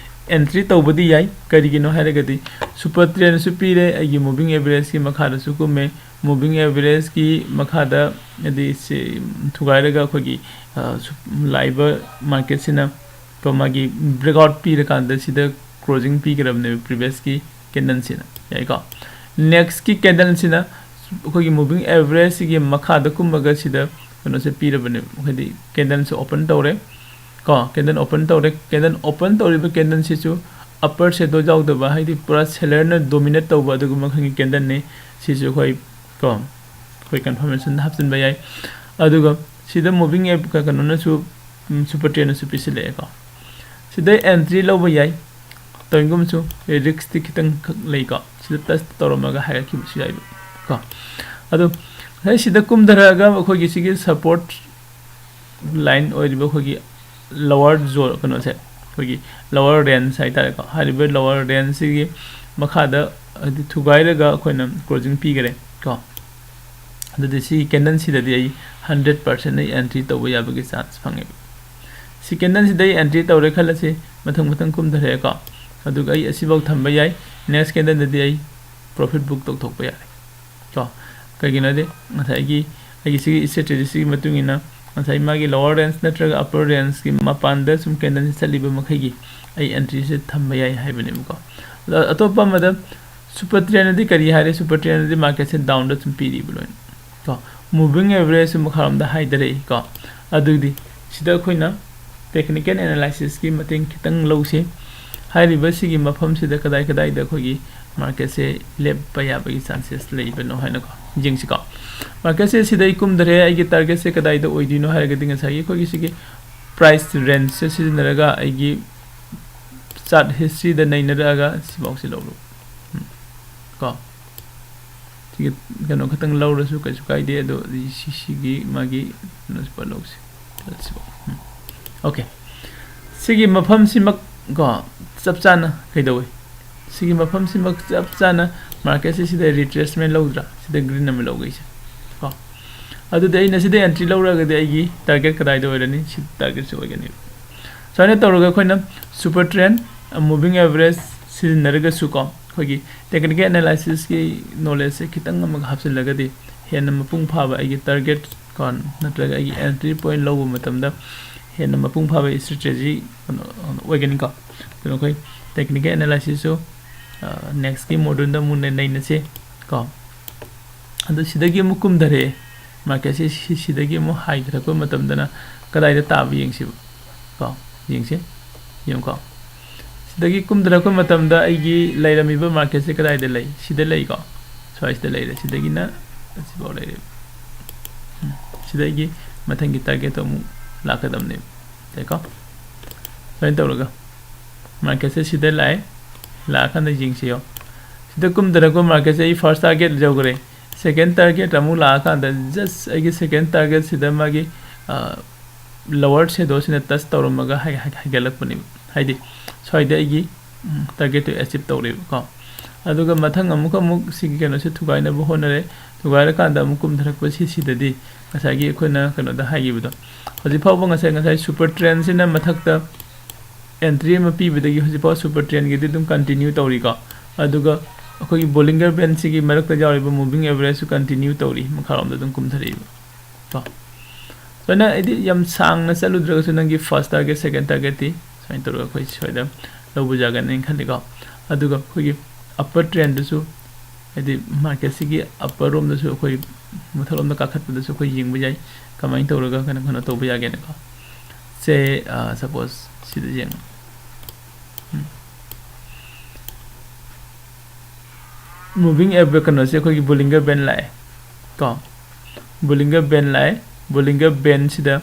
ꯑꯦꯟꯇ꯭ꯔꯤ ꯇꯧꯕꯗꯤ ꯌꯥꯏ꯫ ꯀꯔꯤꯒꯤꯅꯣ ꯍꯥꯏꯔꯒꯗꯤ ꯁꯨꯄꯔ ꯇ꯭ꯔꯦꯟꯗꯁꯨ ꯄꯤꯔꯦ, ꯑꯩꯒꯤ moving averageꯀꯤ ꯃꯈꯥꯗꯁꯨ ꯀꯨꯝꯃꯦ꯫ Moving averageꯀꯤ ꯃꯈꯥꯗ, ꯍꯥꯏꯗꯤ, ꯁꯤ ꯊꯨꯒꯥꯏꯔꯒ ꯑꯩꯈꯣꯏꯒꯤ, ꯑ, ꯁꯨ-, ꯂꯥꯛꯏꯕ ꯃꯥꯔꯀꯦꯠꯁꯤꯅ ꯀꯣ ꯃꯥꯒꯤ breakout ꯄꯤꯔꯀꯥꯟꯗ ꯁꯤꯗ closing ꯄꯤꯈ꯭ꯔꯕꯅꯦꯕ previousꯀꯤ ꯀꯦꯟꯗꯜꯁꯤꯅ, ꯌꯥꯏꯀꯣ꯫ Nextꯀꯤ ꯀꯦꯟꯗꯜꯁꯤꯅ ꯑꯩꯈꯣꯏꯒꯤ moving average ꯁꯤꯒꯤ ꯃꯈꯥꯗ ꯀꯨꯝꯃꯒ ꯁꯤꯗ ꯀꯩꯅꯣꯁꯦ ꯄꯤꯔꯕꯅꯦꯕ, ꯍꯥꯏꯗꯤ candle ꯁꯦ open ꯇꯧꯔꯦ ꯀꯣ, candle open ꯇꯧꯔꯦ꯫ Candle open ꯇꯧꯔꯤꯕ candle ꯁꯤꯁꯨ upper shadow ꯌꯥꯎꯗꯕ, ꯍꯥꯏꯗꯤ ꯄꯨꯔꯥ seller ꯅ dominate ꯇꯧꯕ ꯑꯗꯨꯒꯨꯝꯕ ꯃꯈꯜꯒꯤ candle ꯅꯤ꯫ ꯁꯤꯁꯨ ꯑꯩꯈꯣꯏ ꯀꯣ, ꯑꯩꯈꯣꯏ confirmation ꯗ ꯍꯥꯞꯆꯤꯟꯕ ꯌꯥꯏ꯫ ꯑꯗꯨꯒ ꯁꯤꯗ moving average ꯀ-, ꯀꯩꯅꯣꯅꯁꯨ, ꯎꯝ, super trend ꯅꯁꯨ ꯄꯤꯁꯤꯜꯂꯛꯑꯦꯀꯣ꯫ ꯁꯤꯗ entry ꯂꯧꯕ ꯌꯥꯏ꯫ ꯇꯧꯏꯒꯨꯝꯕꯁꯨ risk ꯇꯤ ꯈꯤꯇꯪ ꯈꯛ ꯂꯩꯀꯣ꯫ ꯁꯤꯗ touch ꯇꯧꯔꯝꯃꯒ ꯍꯥꯏꯔꯛꯈꯤꯕꯁꯨ ꯌꯥꯏꯕ ꯀꯣ꯫ ꯑꯗꯣ ꯉꯁꯥꯏ ꯁꯤꯗ ꯀꯨꯝꯊꯔꯛꯑꯒ ꯑꯩꯈꯣꯏꯒꯤ ꯁꯤꯒꯤ support line ꯑꯣꯏꯔꯤꯕ ꯑꯩꯈꯣꯏꯒꯤ lower zone, ꯀꯩꯅꯣꯁꯦ, ꯑꯩꯈꯣꯏꯒꯤ lower range ꯍꯥꯏꯇꯥꯔꯦꯀꯣ꯫ ꯍꯥꯏꯔꯤꯕ lower range ꯁꯤꯒꯤ ꯃꯈꯥꯗ ꯍꯥꯏꯗꯤ ꯊꯨꯒꯥꯏꯔꯒ ꯑꯩꯈꯣꯏꯅ closing ꯄꯤꯈꯔꯦ ꯀꯣ꯫ ꯑꯗꯨꯗꯤ ꯁꯤ candle ꯁꯤꯗꯗꯤ ꯑꯩ hundred percent ꯑꯩ entry ꯇꯧꯕ ꯌꯥꯕꯒꯤ chance ꯐꯪꯉꯦꯕ꯫ ꯁꯤ candle ꯁꯤꯗ ꯑꯩ entry ꯇꯧꯔꯦ ꯈꯜꯂꯁꯤ, ꯃꯊꯪ ꯃꯊꯪ ꯀꯨꯝꯊꯔꯛꯑꯦꯀꯣ꯫ ꯑꯗꯨꯒ ꯑꯩ ꯑꯁꯤꯐꯥꯎ ꯊꯝꯕ ꯌꯥꯏ꯫ Next candle ꯗꯗꯤ ꯑꯩ profit book ꯇꯧꯊꯣꯛꯄ ꯌꯥꯔꯦ ꯀꯣ꯫ ꯀꯩꯒꯤꯅꯣꯗꯤ ꯉꯁꯥꯏꯒꯤ ꯑꯩꯒꯤ ꯁꯤꯒꯤ strategy ꯁꯤꯒꯤ ꯃꯇꯨꯡ ꯏꯟꯅ ꯉꯁꯥꯏ ꯃꯥꯒꯤ lower range ꯅꯠꯇ꯭ꯔꯒ upper range ꯀꯤ ꯃꯄꯥꯟꯗ ꯁꯨꯝ candle ꯁꯤ ꯆꯠꯂꯤꯕ ꯃꯈꯩꯒꯤ ꯑꯩ entry ꯁꯦ ꯊꯝꯕ ꯌꯥꯏ ꯍꯥꯏꯕꯅꯦꯕꯀꯣ꯫ ꯑꯗꯣ ꯑꯇꯣꯞꯄ ꯑꯃꯗ super trend ꯗꯤ ꯀꯔꯤ ꯍꯥꯏꯔꯦ? Super trend ꯗꯤ market ꯁꯦ down ꯗ ꯁꯨꯝ ꯄꯤꯔꯤꯕ ꯂꯣꯏꯅ ꯀꯣ꯫ Moving average ꯁꯨ ꯃꯈꯥꯔꯣꯝꯗ ꯍꯥꯏꯊꯔꯛꯏ ꯀꯣ꯫ ꯑꯗꯨꯗꯤ ꯁꯤꯗ ꯑꯩꯈꯣꯏꯅ technical analysis ꯀꯤ ꯃꯇꯦꯡ ꯈꯤꯇꯪ ꯂꯧꯁꯤ꯫ ꯍꯥꯏꯔꯤꯕ ꯁꯤꯒꯤ ꯃꯐꯝꯁꯤꯗ ꯀꯗꯥꯏ ꯀꯗꯥꯏꯗ ꯑꯩꯈꯣꯏꯒꯤ market ꯁꯦ ꯂꯦꯞꯄ ꯌꯥꯕꯒꯤ chances ꯂꯩꯕꯅꯣ ꯍꯥꯏꯅꯀꯣ ꯌꯦꯡꯁꯤꯀꯣ꯫ Market ꯁꯦ ꯁꯤꯗ ꯑꯩ ꯀꯨꯝꯊꯔꯦ, ꯑꯩꯒꯤ target ꯁꯦ ꯀꯗꯥꯏꯗ ꯑꯣꯏꯗꯣꯏꯅꯣ ꯍꯥꯏꯔꯒꯗꯤ ꯉꯁꯥꯏꯒꯤ ꯑꯩꯈꯣꯏꯒꯤ ꯁꯤꯒꯤ price range ꯁꯦ ꯁꯤꯖꯤꯟꯅꯔꯒ ꯑꯩꯒꯤ chart history ꯗ ꯅꯩꯅꯔꯛꯑꯒ ꯁꯤꯐꯥꯎꯁꯤ ꯂꯧꯔꯣ꯫ ꯎꯝ꯫ ꯀꯣ꯫ ꯁꯤꯒꯤ ꯀꯩꯅꯣ ꯈꯛꯇꯪ ꯂꯧꯔꯁꯨ ꯀꯩꯁꯨ ꯀꯥꯏꯗꯦ, ꯑꯗꯣ ꯁꯤ, ꯁꯤꯒꯤ ꯃꯥꯒꯤ ꯀꯩꯅꯣꯁꯤ ꯄꯨꯂꯞ ꯂꯧꯁꯤ꯫ ꯁꯤꯐꯥꯎ꯫ ꯎꯝ꯫ Okay꯫ ꯁꯤꯒꯤ ꯃꯐꯝꯁꯤꯃꯛ ꯀꯣ, ꯆꯞ ꯆꯥꯅ ꯀꯩꯗꯧꯋꯤ? ꯁꯤꯒꯤ ꯃꯐꯝꯁꯤꯃꯛ ꯆꯞ ꯆꯥꯅ market ꯁꯤ ꯁꯤꯗ retracement ꯂꯧꯗ꯭ꯔꯥ? ꯁꯤꯗ green ꯑꯃ ꯂꯧꯒꯩꯁꯦ ꯀꯣ꯫ ꯑꯗꯨꯗꯤ ꯑꯩꯅ ꯁꯤꯗ entry ꯂꯧꯔꯒꯗꯤ ꯑꯩꯒꯤ target ꯀꯗꯥꯏꯗ ꯑꯣꯏꯔꯅꯤ? ꯁꯤ target ꯁꯤ ꯑꯣꯏꯒꯅꯤ꯫ ꯁꯨꯃꯥꯏꯅ ꯇꯧꯔꯒ ꯑꯩꯈꯣꯏꯅ super trend, moving average ꯁꯤꯖꯤꯟꯅꯔꯒꯁꯨ ꯀꯣ, ꯑꯩꯈꯣꯏꯒꯤ technical analysis ꯀꯤ knowledge ꯁꯦ ꯈꯤꯇꯪ ꯑꯃꯒ ꯍꯥꯞꯆꯤꯜꯂꯒꯗꯤ ꯍꯦꯟꯅ ꯃꯄꯨꯡ ꯐꯥꯕ ꯑꯩꯒꯤ target ꯀꯣ, ꯅꯠꯇ꯭ꯔꯒ ꯑꯩꯒꯤ entry point ꯂꯧꯕ ꯃꯇꯝꯗ ꯍꯦꯟꯅ ꯃꯄꯨꯡ ꯐꯥꯕ strategy ꯀꯩꯅꯣ ꯑꯣꯏꯒꯅꯤꯀꯣ꯫ ꯑꯗꯨꯅ ꯑꯩꯈꯣꯏ technical analysis ꯁꯨ, ꯑ, next ꯀꯤ module ꯗ ꯑꯃꯨꯛ ꯅꯩꯅꯁꯤ ꯀꯣ꯫ ꯑꯗꯨ ꯁꯤꯗꯒꯤ ꯑꯃꯨꯛ ꯀꯨꯝꯊꯔꯛꯑꯦ, ꯃꯥꯔꯀꯦꯠꯁꯦ ꯁꯤ-, ꯁꯤꯗꯒꯤ ꯑꯃꯨꯛ ꯍꯥꯏꯊꯔꯛꯄ ꯃꯇꯝꯗꯅ ꯀꯗꯥꯏꯗ ꯇꯥꯕ ꯌꯦꯡꯁꯤꯕ꯫ ꯀꯣ, ꯌꯦꯡꯁꯤ, ꯌꯦꯡꯉꯨꯀꯣ꯫ ꯁꯤꯗꯒꯤ ꯀꯨꯝꯊꯔꯛꯄ ꯃꯇꯝꯗ ꯑꯩꯒꯤ ꯂꯩꯔꯝꯃꯤꯕ ꯃꯥꯔꯀꯦꯠꯁꯦ ꯀꯗꯥꯏꯗ ꯂꯩ? ꯁꯤꯗ ꯂꯩꯀꯣ, ꯁ꯭ꯋꯥꯏꯁꯤꯗ ꯂꯩꯔꯦ꯫ ꯁꯤꯗꯒꯤꯅ ꯑꯁꯤꯐꯥꯎ ꯂꯩꯔꯦ꯫ ꯎꯝ, ꯁꯤꯗ ꯑꯩꯒꯤ ꯃꯊꯪꯒꯤ ꯇꯥꯔꯒꯦꯠꯇꯣ ꯑꯃꯨꯛ ꯂꯥꯛꯀꯗꯕꯅꯦꯕ꯫ ꯌꯥꯏꯀꯣ? ꯁꯨꯃꯥꯏꯅ ꯇꯧꯔꯒ ꯃꯥꯔꯀꯦꯠꯁꯦ ꯁꯤꯗ ꯂꯥꯛꯑꯦ꯫ ꯂꯥꯛꯑꯀꯥꯟꯗ ꯌꯦꯡꯁꯤꯌꯣ꯫ ꯁꯤꯗ ꯀꯨꯝꯊꯔꯛꯄ ꯃꯥꯔꯀꯦꯠꯁꯦ ꯑꯩ ꯐꯥꯔꯁ ꯇꯥꯔꯒꯦꯠ ꯌꯧꯈ꯭ꯔꯦ꯫ ꯁꯦꯀꯦꯟ ꯇꯥꯔꯒꯦꯠ ꯑꯃꯨꯛ ꯂꯥꯛꯑꯀꯥꯟꯗ ꯖꯁ ꯑꯩꯒꯤ ꯁꯦꯀꯦꯟ ꯇꯥꯔꯒꯦꯠꯁꯤꯗ ꯃꯥꯒꯤ, ꯑ, ꯂꯣꯋꯔ ꯁꯦꯗꯣꯁꯤꯅ ꯇꯆ ꯇꯧꯔꯝꯃꯒ ꯍꯥꯏ-, ꯍꯥꯏ-, ꯍꯥꯏꯒꯠꯂꯛꯄꯅꯦꯕ꯫ ꯍꯥꯏꯗꯤ ꯁ꯭ꯋꯥꯏꯗ ꯑꯩꯒꯤ, ꯎꯝ, ꯇꯥꯔꯒꯦꯠꯇꯨ ꯑꯦꯆꯤꯞ ꯇꯧꯔꯦꯕꯀꯣ꯫ ꯑꯗꯨꯒ ꯃꯊꯪ ꯑꯃꯨꯛꯀ ꯑꯃꯨꯛ ꯁꯤꯒꯤ ꯀꯩꯅꯣꯁꯦ ꯊꯨꯒꯥꯏꯅꯕ ꯍꯣꯠꯅꯔꯦ꯫ ꯊꯨꯒꯥꯏꯔꯀꯥꯟꯗ ꯑꯃꯨꯛ ꯀꯨꯝꯊꯔꯛꯄꯁꯤ ꯁꯤꯗꯗꯤ ꯉꯁꯥꯏꯒꯤ ꯑꯩꯈꯣꯏꯅ ꯀꯩꯅꯣꯗ ꯍꯥꯏꯈꯤꯕꯗꯣ, ꯍꯧꯖꯤꯛ ꯐꯥꯎꯕ ꯉꯁꯥꯏ, ꯉꯁꯥꯏ ꯁꯨꯄꯔ ꯇ꯭ꯔꯦꯟꯁꯤꯅ ꯃꯊꯛꯇ ꯑꯦꯟꯇ꯭ꯔꯤ ꯑꯃ ꯄꯤꯕꯗꯒꯤ ꯍꯧꯖꯤꯛꯐꯥꯎ ꯁꯨꯄꯔ ꯇ꯭ꯔꯦꯟꯒꯤꯗꯤ ꯑꯗꯨꯝ ꯀꯟꯇꯤꯅ꯭ꯌꯨ ꯇꯧꯔꯤꯀꯣ꯫ ꯑꯗꯨꯒ ꯑꯩꯈꯣꯏꯒꯤ ꯕꯣꯂꯤꯡꯒꯔ ꯕꯦꯟꯁꯤꯒꯤ ꯃꯔꯛꯇ ꯌꯥꯎꯔꯤꯕ ꯃꯨꯚꯤꯡ ꯑꯦꯚꯔꯦꯖꯁꯨ ꯀꯟꯇꯤꯅ꯭ꯌꯨ ꯇꯧꯔꯤ, ꯃꯈꯥꯔꯣꯝꯗ ꯑꯗꯨꯝ ꯀꯨꯝꯊꯔꯛꯏꯕ ꯀꯣ꯫ ꯁꯨꯃꯥꯏꯅ ꯍꯥꯏꯗꯤ ꯌꯥꯝ ꯁꯥꯡꯅ ꯆꯠꯂꯨꯗ꯭ꯔꯒꯁꯨ ꯅꯪꯒꯤ ꯐꯥꯔꯁ ꯇꯥꯔꯒꯦꯠ, ꯁꯦꯀꯦꯟ ꯇꯥꯔꯒꯦꯠꯇꯤ ꯁꯨꯃꯥꯏꯅ ꯇꯧꯔꯒ ꯑꯩꯈꯣꯏ ꯁ꯭ꯋꯥꯏꯗ ꯂꯧꯕ ꯌꯥꯒꯅꯤ ꯈꯜꯂꯤꯀꯣ꯫ ꯑꯗꯨꯒ ꯑꯩꯈꯣꯏꯒꯤ ꯑꯞꯄꯔ ꯇ꯭ꯔꯦꯟꯗꯁꯨ, ꯍꯥꯏꯗꯤ ꯃꯥꯔꯀꯦꯠꯁꯤꯒꯤ ꯑꯞꯄꯔ ꯔꯣꯝꯗꯁꯨ ꯑꯩꯈꯣꯏ ꯃꯊꯛꯂꯣꯝꯗ ꯀꯥꯈꯠꯄꯗꯁꯨ ꯑꯩꯈꯣꯏ ꯌꯦꯡꯕ ꯌꯥꯏ, ꯀꯃꯥꯏꯅ ꯇꯧꯔꯒ ꯀꯩꯅꯣ, ꯀꯩꯅꯣ ꯇꯧꯕ ꯌꯥꯒꯦꯅꯀꯣ꯫ ꯁꯦ, ꯑ, ꯁꯄꯣꯁ ꯁꯤꯗ ꯌꯦꯡꯉꯣ꯫ ꯎꯝ꯫ ꯃꯨꯚꯤꯡ ꯑꯦꯚꯔꯦꯖ ꯀꯩꯅꯣꯁꯦ ꯑꯩꯈꯣꯏꯒꯤ ꯕꯣꯂꯤꯡꯒꯔ ꯕꯦꯟ ꯂꯥꯛꯑꯦ ꯀꯣ꯫ ꯕꯣꯂꯤꯡꯒꯔ ꯕꯦꯟ ꯂꯥꯛꯑꯦ꯫ ꯕꯣꯂꯤꯡꯒꯔ ꯕꯦꯟꯁꯤꯗ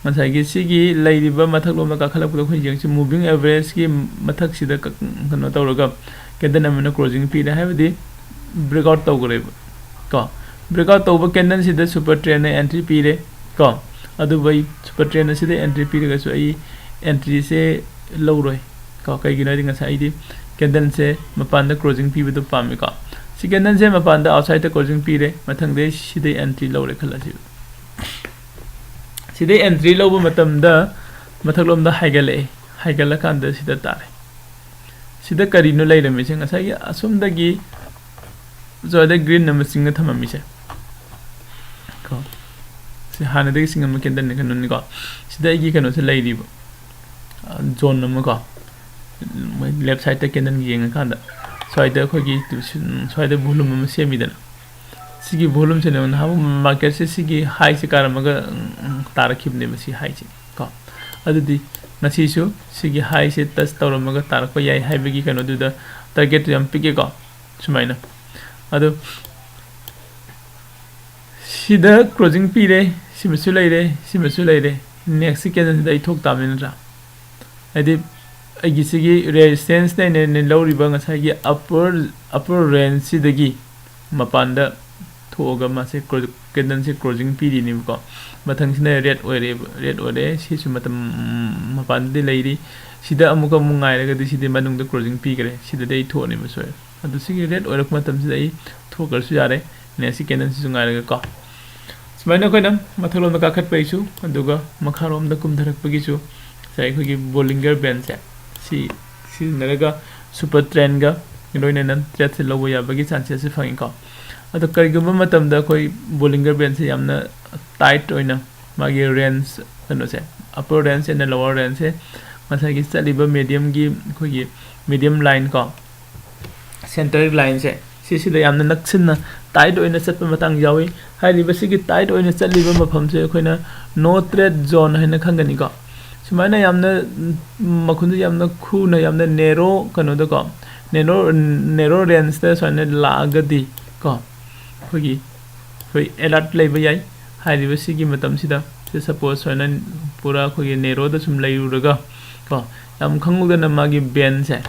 ꯉꯁꯥꯏꯒꯤ ꯁꯤꯒꯤ ꯂꯩꯔꯤꯕ ꯃꯊꯛꯂꯣꯝꯗ ꯀꯥꯈꯠꯂꯛꯄꯗ ꯑꯩꯈꯣꯏ ꯌꯦꯡꯁꯤ, ꯃꯨꯚꯤꯡ ꯑꯦꯚꯔꯦꯖꯀꯤ ꯃꯊꯛꯁꯤꯗ ꯀ-, ꯀꯩꯅꯣ ꯇꯧꯔꯒ ꯀꯦꯟꯗꯜ ꯑꯃꯅ ꯀ꯭ꯂꯣꯖꯤꯡ ꯄꯤꯔꯦ, ꯍꯥꯏꯕꯗꯤ ꯕ꯭ꯔꯦꯛꯑꯥꯎꯠ ꯇꯧꯈ꯭ꯔꯦꯕ ꯀꯣ꯫ ꯕ꯭ꯔꯦꯛꯑꯥꯎꯠ ꯇꯧꯕ ꯀꯦꯟꯗꯜꯁꯤꯗ ꯁꯨꯄꯔ ꯇ꯭ꯔꯦꯟꯅ ꯑꯦꯟꯇ꯭ꯔꯤ ꯄꯤꯔꯦ ꯀꯣ꯫ ꯑꯗꯨꯕꯨ ꯑꯩ ꯁꯨꯄꯔ ꯇ꯭ꯔꯦꯟ ꯑꯁꯤꯗ ꯑꯦꯟꯇ꯭ꯔꯤ ꯄꯤꯔꯒꯁꯨ ꯑꯩ ꯑꯦꯟꯇ꯭ꯔꯤꯁꯦ ꯂꯧꯔꯣꯏ ꯀꯣ꯫ ꯀꯩꯒꯤꯅꯣ ꯍꯥꯏꯗꯤ ꯉꯁꯥꯏ ꯑꯩꯗꯤ ꯀꯦꯟꯗꯜꯁꯦ ꯃꯄꯥꯟꯗ ꯀ꯭ꯂꯣꯖꯤꯡ ꯄꯤꯕꯗꯣ ꯄꯥꯝꯃꯤꯀꯣ꯫ ꯁꯤ ꯀꯦꯟꯗꯜꯁꯦ ꯃꯄꯥꯟꯗ ꯑꯥꯎꯠꯁꯥꯏꯗꯇ ꯀ꯭ꯂꯣꯖꯤꯡ ꯄꯤꯔꯦ, ꯃꯊꯪꯗ ꯑꯩ ꯁꯤꯗꯩ ꯑꯦꯟꯇ꯭ꯔꯤ ꯂꯧꯔꯦ ꯈꯜꯂꯁꯤ꯫ ꯁꯤꯗꯩ ꯑꯦꯟꯇ꯭ꯔꯤ ꯂꯧꯕ ꯃꯇꯝꯗ ꯃꯊꯛꯂꯣꯝꯗ ꯍꯥꯏꯒꯠꯂꯛꯑꯦ, ꯍꯥꯏꯒꯠꯂꯀꯥꯟꯗ ꯁꯤꯗ ꯇꯥꯔꯦ꯫ ꯁꯤꯗ ꯀꯔꯤꯅꯣ ꯂꯩꯔꯝꯃꯤꯁꯦ? ꯉꯁꯥꯏꯒꯤ ꯑꯁꯣꯝꯗꯒꯤ ꯁ꯭ꯋꯥꯏꯗ ꯒ꯭ꯔꯤꯟ ꯑꯃ ꯆꯤꯡꯉ ꯊꯝꯃꯝꯃꯤꯁꯦ ꯀꯣ꯫ ꯁꯤ ꯍꯥꯟꯅꯗꯒꯤ ꯆꯤꯡꯉꯝꯕ ꯀꯦꯟꯗꯜꯅꯤ, ꯀꯩꯅꯣꯅꯤꯀꯣ꯫ ꯁꯤꯗ ꯑꯩꯒꯤ ꯀꯩꯅꯣꯁꯦ ꯂꯩꯔꯤꯕ, ꯑ, ꯖꯣꯟ ꯑꯃ ꯀꯣ꯫ ꯃꯣꯏ ꯂꯦꯐ ꯁꯥꯏꯗꯇ ꯀꯦꯟꯗꯜ ꯌꯦꯡꯉꯀꯥꯟꯗ ꯁ꯭ꯋꯥꯏꯗ ꯑꯩꯈꯣꯏꯒꯤ ꯇꯨ-, ꯁ꯭ꯋꯥꯏꯗ ꯚꯣꯂꯨꯝ ꯑꯃ ꯁꯦꯝꯃꯤꯗꯅ꯫ ꯁꯤꯒꯤ volume ꯁꯦ ꯅꯍꯥꯟꯃꯨꯛ market ꯁꯦ ꯁꯤꯒꯤ high ꯁꯦ ꯀꯥꯔꯝꯃꯒ, ꯎꯝ, ꯎꯝ, ꯇꯥꯔꯛꯈꯤꯕꯅꯦꯕ ꯁꯤ high ꯁꯦ ꯀꯣ꯫ ꯑꯗꯨꯗꯤ ꯉꯁꯤꯁꯨ ꯁꯤꯒꯤ high ꯁꯦ touch ꯇꯧꯔꯝꯃꯒ ꯇꯥꯔꯛꯄ ꯌꯥꯏ ꯍꯥꯏꯕꯒꯤ ꯀꯩꯅꯣꯗꯨꯗ target ꯇꯨ ꯌꯥꯝ ꯄꯤꯛꯑꯦꯀꯣ꯫ ꯁꯨꯃꯥꯏꯅ꯫ ꯑꯗꯣ ꯁꯤꯗ closing ꯄꯤꯔꯦ, ꯁꯤꯃꯁꯨ ꯂꯩꯔꯦ, ꯁꯤꯃꯁꯨ ꯂꯩꯔꯦ꯫ Next candle ꯁꯤꯗ ꯑꯩ ꯊꯣꯛ ꯇꯥꯕꯅꯤ ꯅꯠꯇ꯭ꯔꯥ? ꯍꯥꯏꯗꯤ ꯑꯩꯒꯤ ꯁꯤꯒꯤ resistance ꯅꯦ ꯑꯩꯅ ꯂꯧꯔꯤꯕ ꯉꯁꯥꯏꯒꯤ upper, upper range ꯁꯤꯗꯒꯤ ꯃꯄꯥꯟꯗ ꯊꯣꯛꯑꯒ ꯃꯥꯁꯦ clo-, candle ꯁꯦ closing ꯄꯤꯔꯤꯅꯦꯕꯀꯣ꯫ ꯃꯊꯪꯁꯤꯅ red ꯑꯣꯏꯔꯦꯕ, red ꯑꯣꯏꯔꯦ꯫ ꯁꯤꯁꯨ ꯃꯇꯝ, ꯎꯝ, ꯃꯄꯥꯟꯗꯗꯤ ꯂꯩꯔꯤ꯫ ꯁꯤꯗ ꯑꯃꯨꯛꯀ ꯑꯃꯨꯛ ꯉꯥꯏꯔꯒꯗꯤ ꯁꯤꯗꯤ ꯃꯅꯨꯡꯗ closing ꯄꯤꯈ꯭ꯔꯦ꯫ ꯁꯤꯗꯗꯤ ꯑꯩ ꯊꯣꯛꯑꯅꯦꯕ ꯁꯣꯏꯔꯦ꯫ ꯑꯗꯨ ꯁꯤꯒꯤ red ꯑꯣꯏꯔꯛꯄ ꯃꯇꯝꯁꯤꯗ ꯑꯩ ꯊꯣꯛꯈ꯭ꯔꯁꯨ ꯌꯥꯔꯦ꯫ Next ꯀꯤ candle ꯁꯤꯁꯨ ꯉꯥꯏꯔꯒ ꯀꯣ꯫ ꯁꯨꯃꯥꯏꯅ ꯑꯩꯈꯣꯏꯅ ꯃꯊꯛꯂꯣꯝꯗ ꯀꯥꯈꯠꯄꯒꯤꯁꯨ, ꯑꯗꯨꯒ ꯃꯈꯥꯔꯣꯝꯗ ꯀꯨꯝꯊꯔꯛꯄꯒꯤꯁꯨ ꯉꯁꯥꯏ ꯑꯩꯈꯣꯏꯒꯤ Bollinger Band ꯁꯦ ꯁꯤ ꯁꯤꯖꯤꯟꯅꯔꯒ super trend ꯒ ꯂꯣꯏꯅꯅ trade ꯁꯦ ꯂꯧꯕ ꯌꯥꯕꯒꯤ chances ꯁꯦ ꯐꯪꯉꯤꯀꯣ꯫ ꯑꯗꯣ ꯀꯔꯤꯒꯨꯝꯕ ꯃꯇꯝꯗ ꯑꯩꯈꯣꯏ Bollinger Band ꯁꯦ ꯌꯥꯝꯅ tight ꯑꯣꯏꯅ ꯃꯥꯒꯤ range ꯀꯩꯅꯣꯁꯦ, upper range and lower range ꯁꯦ ꯉꯁꯥꯏꯒꯤ ꯆꯠꯂꯤꯕ medium ꯒꯤ ꯑꯩꯈꯣꯏꯒꯤ medium line ꯀꯣ, center line ꯁꯦ ꯁꯤꯁꯤꯗ ꯌꯥꯝꯅ ꯅꯛꯁꯤꯟꯅ tight ꯑꯣꯏꯅ ꯆꯠꯄ ꯃꯇꯥꯡ ꯌꯥꯎꯏ꯫ ꯍꯥꯏꯔꯤꯕ ꯁꯤꯒꯤ tight ꯑꯣꯏꯅ ꯆꯠꯂꯤꯕ ꯃꯐꯝꯁꯦ ꯑꯩꯈꯣꯏꯅ no trade zone ꯍꯥꯏꯅ ꯈꯪꯒꯅꯤꯀꯣ꯫ ꯁꯨꯃꯥꯏꯅ ꯌꯥꯝꯅ, ꯎꯝ, ꯃꯈꯨꯟꯁꯦ ꯌꯥꯝꯅ ꯈꯨꯅ, ꯌꯥꯝꯅ narrow ꯀꯩꯅꯣꯗꯀꯣ, narrow, narrow range ꯇ ꯁꯨꯃꯥꯏꯅ ꯂꯥꯛꯑꯒꯗꯤ ꯀꯣ, ꯑꯩꯈꯣꯏꯒꯤ, ꯑꯩꯈꯣꯏ alert ꯂꯩꯕ ꯌꯥꯏ꯫ ꯍꯥꯏꯔꯤꯕ ꯁꯤꯒꯤ ꯃꯇꯝꯁꯤꯗ, ꯁꯤ suppose ꯁꯨꯃꯥꯏꯅ ꯄꯨꯔꯥ ꯑꯩꯈꯣꯏꯒꯤ narrow ꯗ ꯁꯨꯝ ꯂꯩꯔꯨꯔꯒ ꯀꯣ, ꯌꯥꯝ ꯈꯪꯍꯧꯗꯅ ꯃꯥꯒꯤ band ꯁꯦ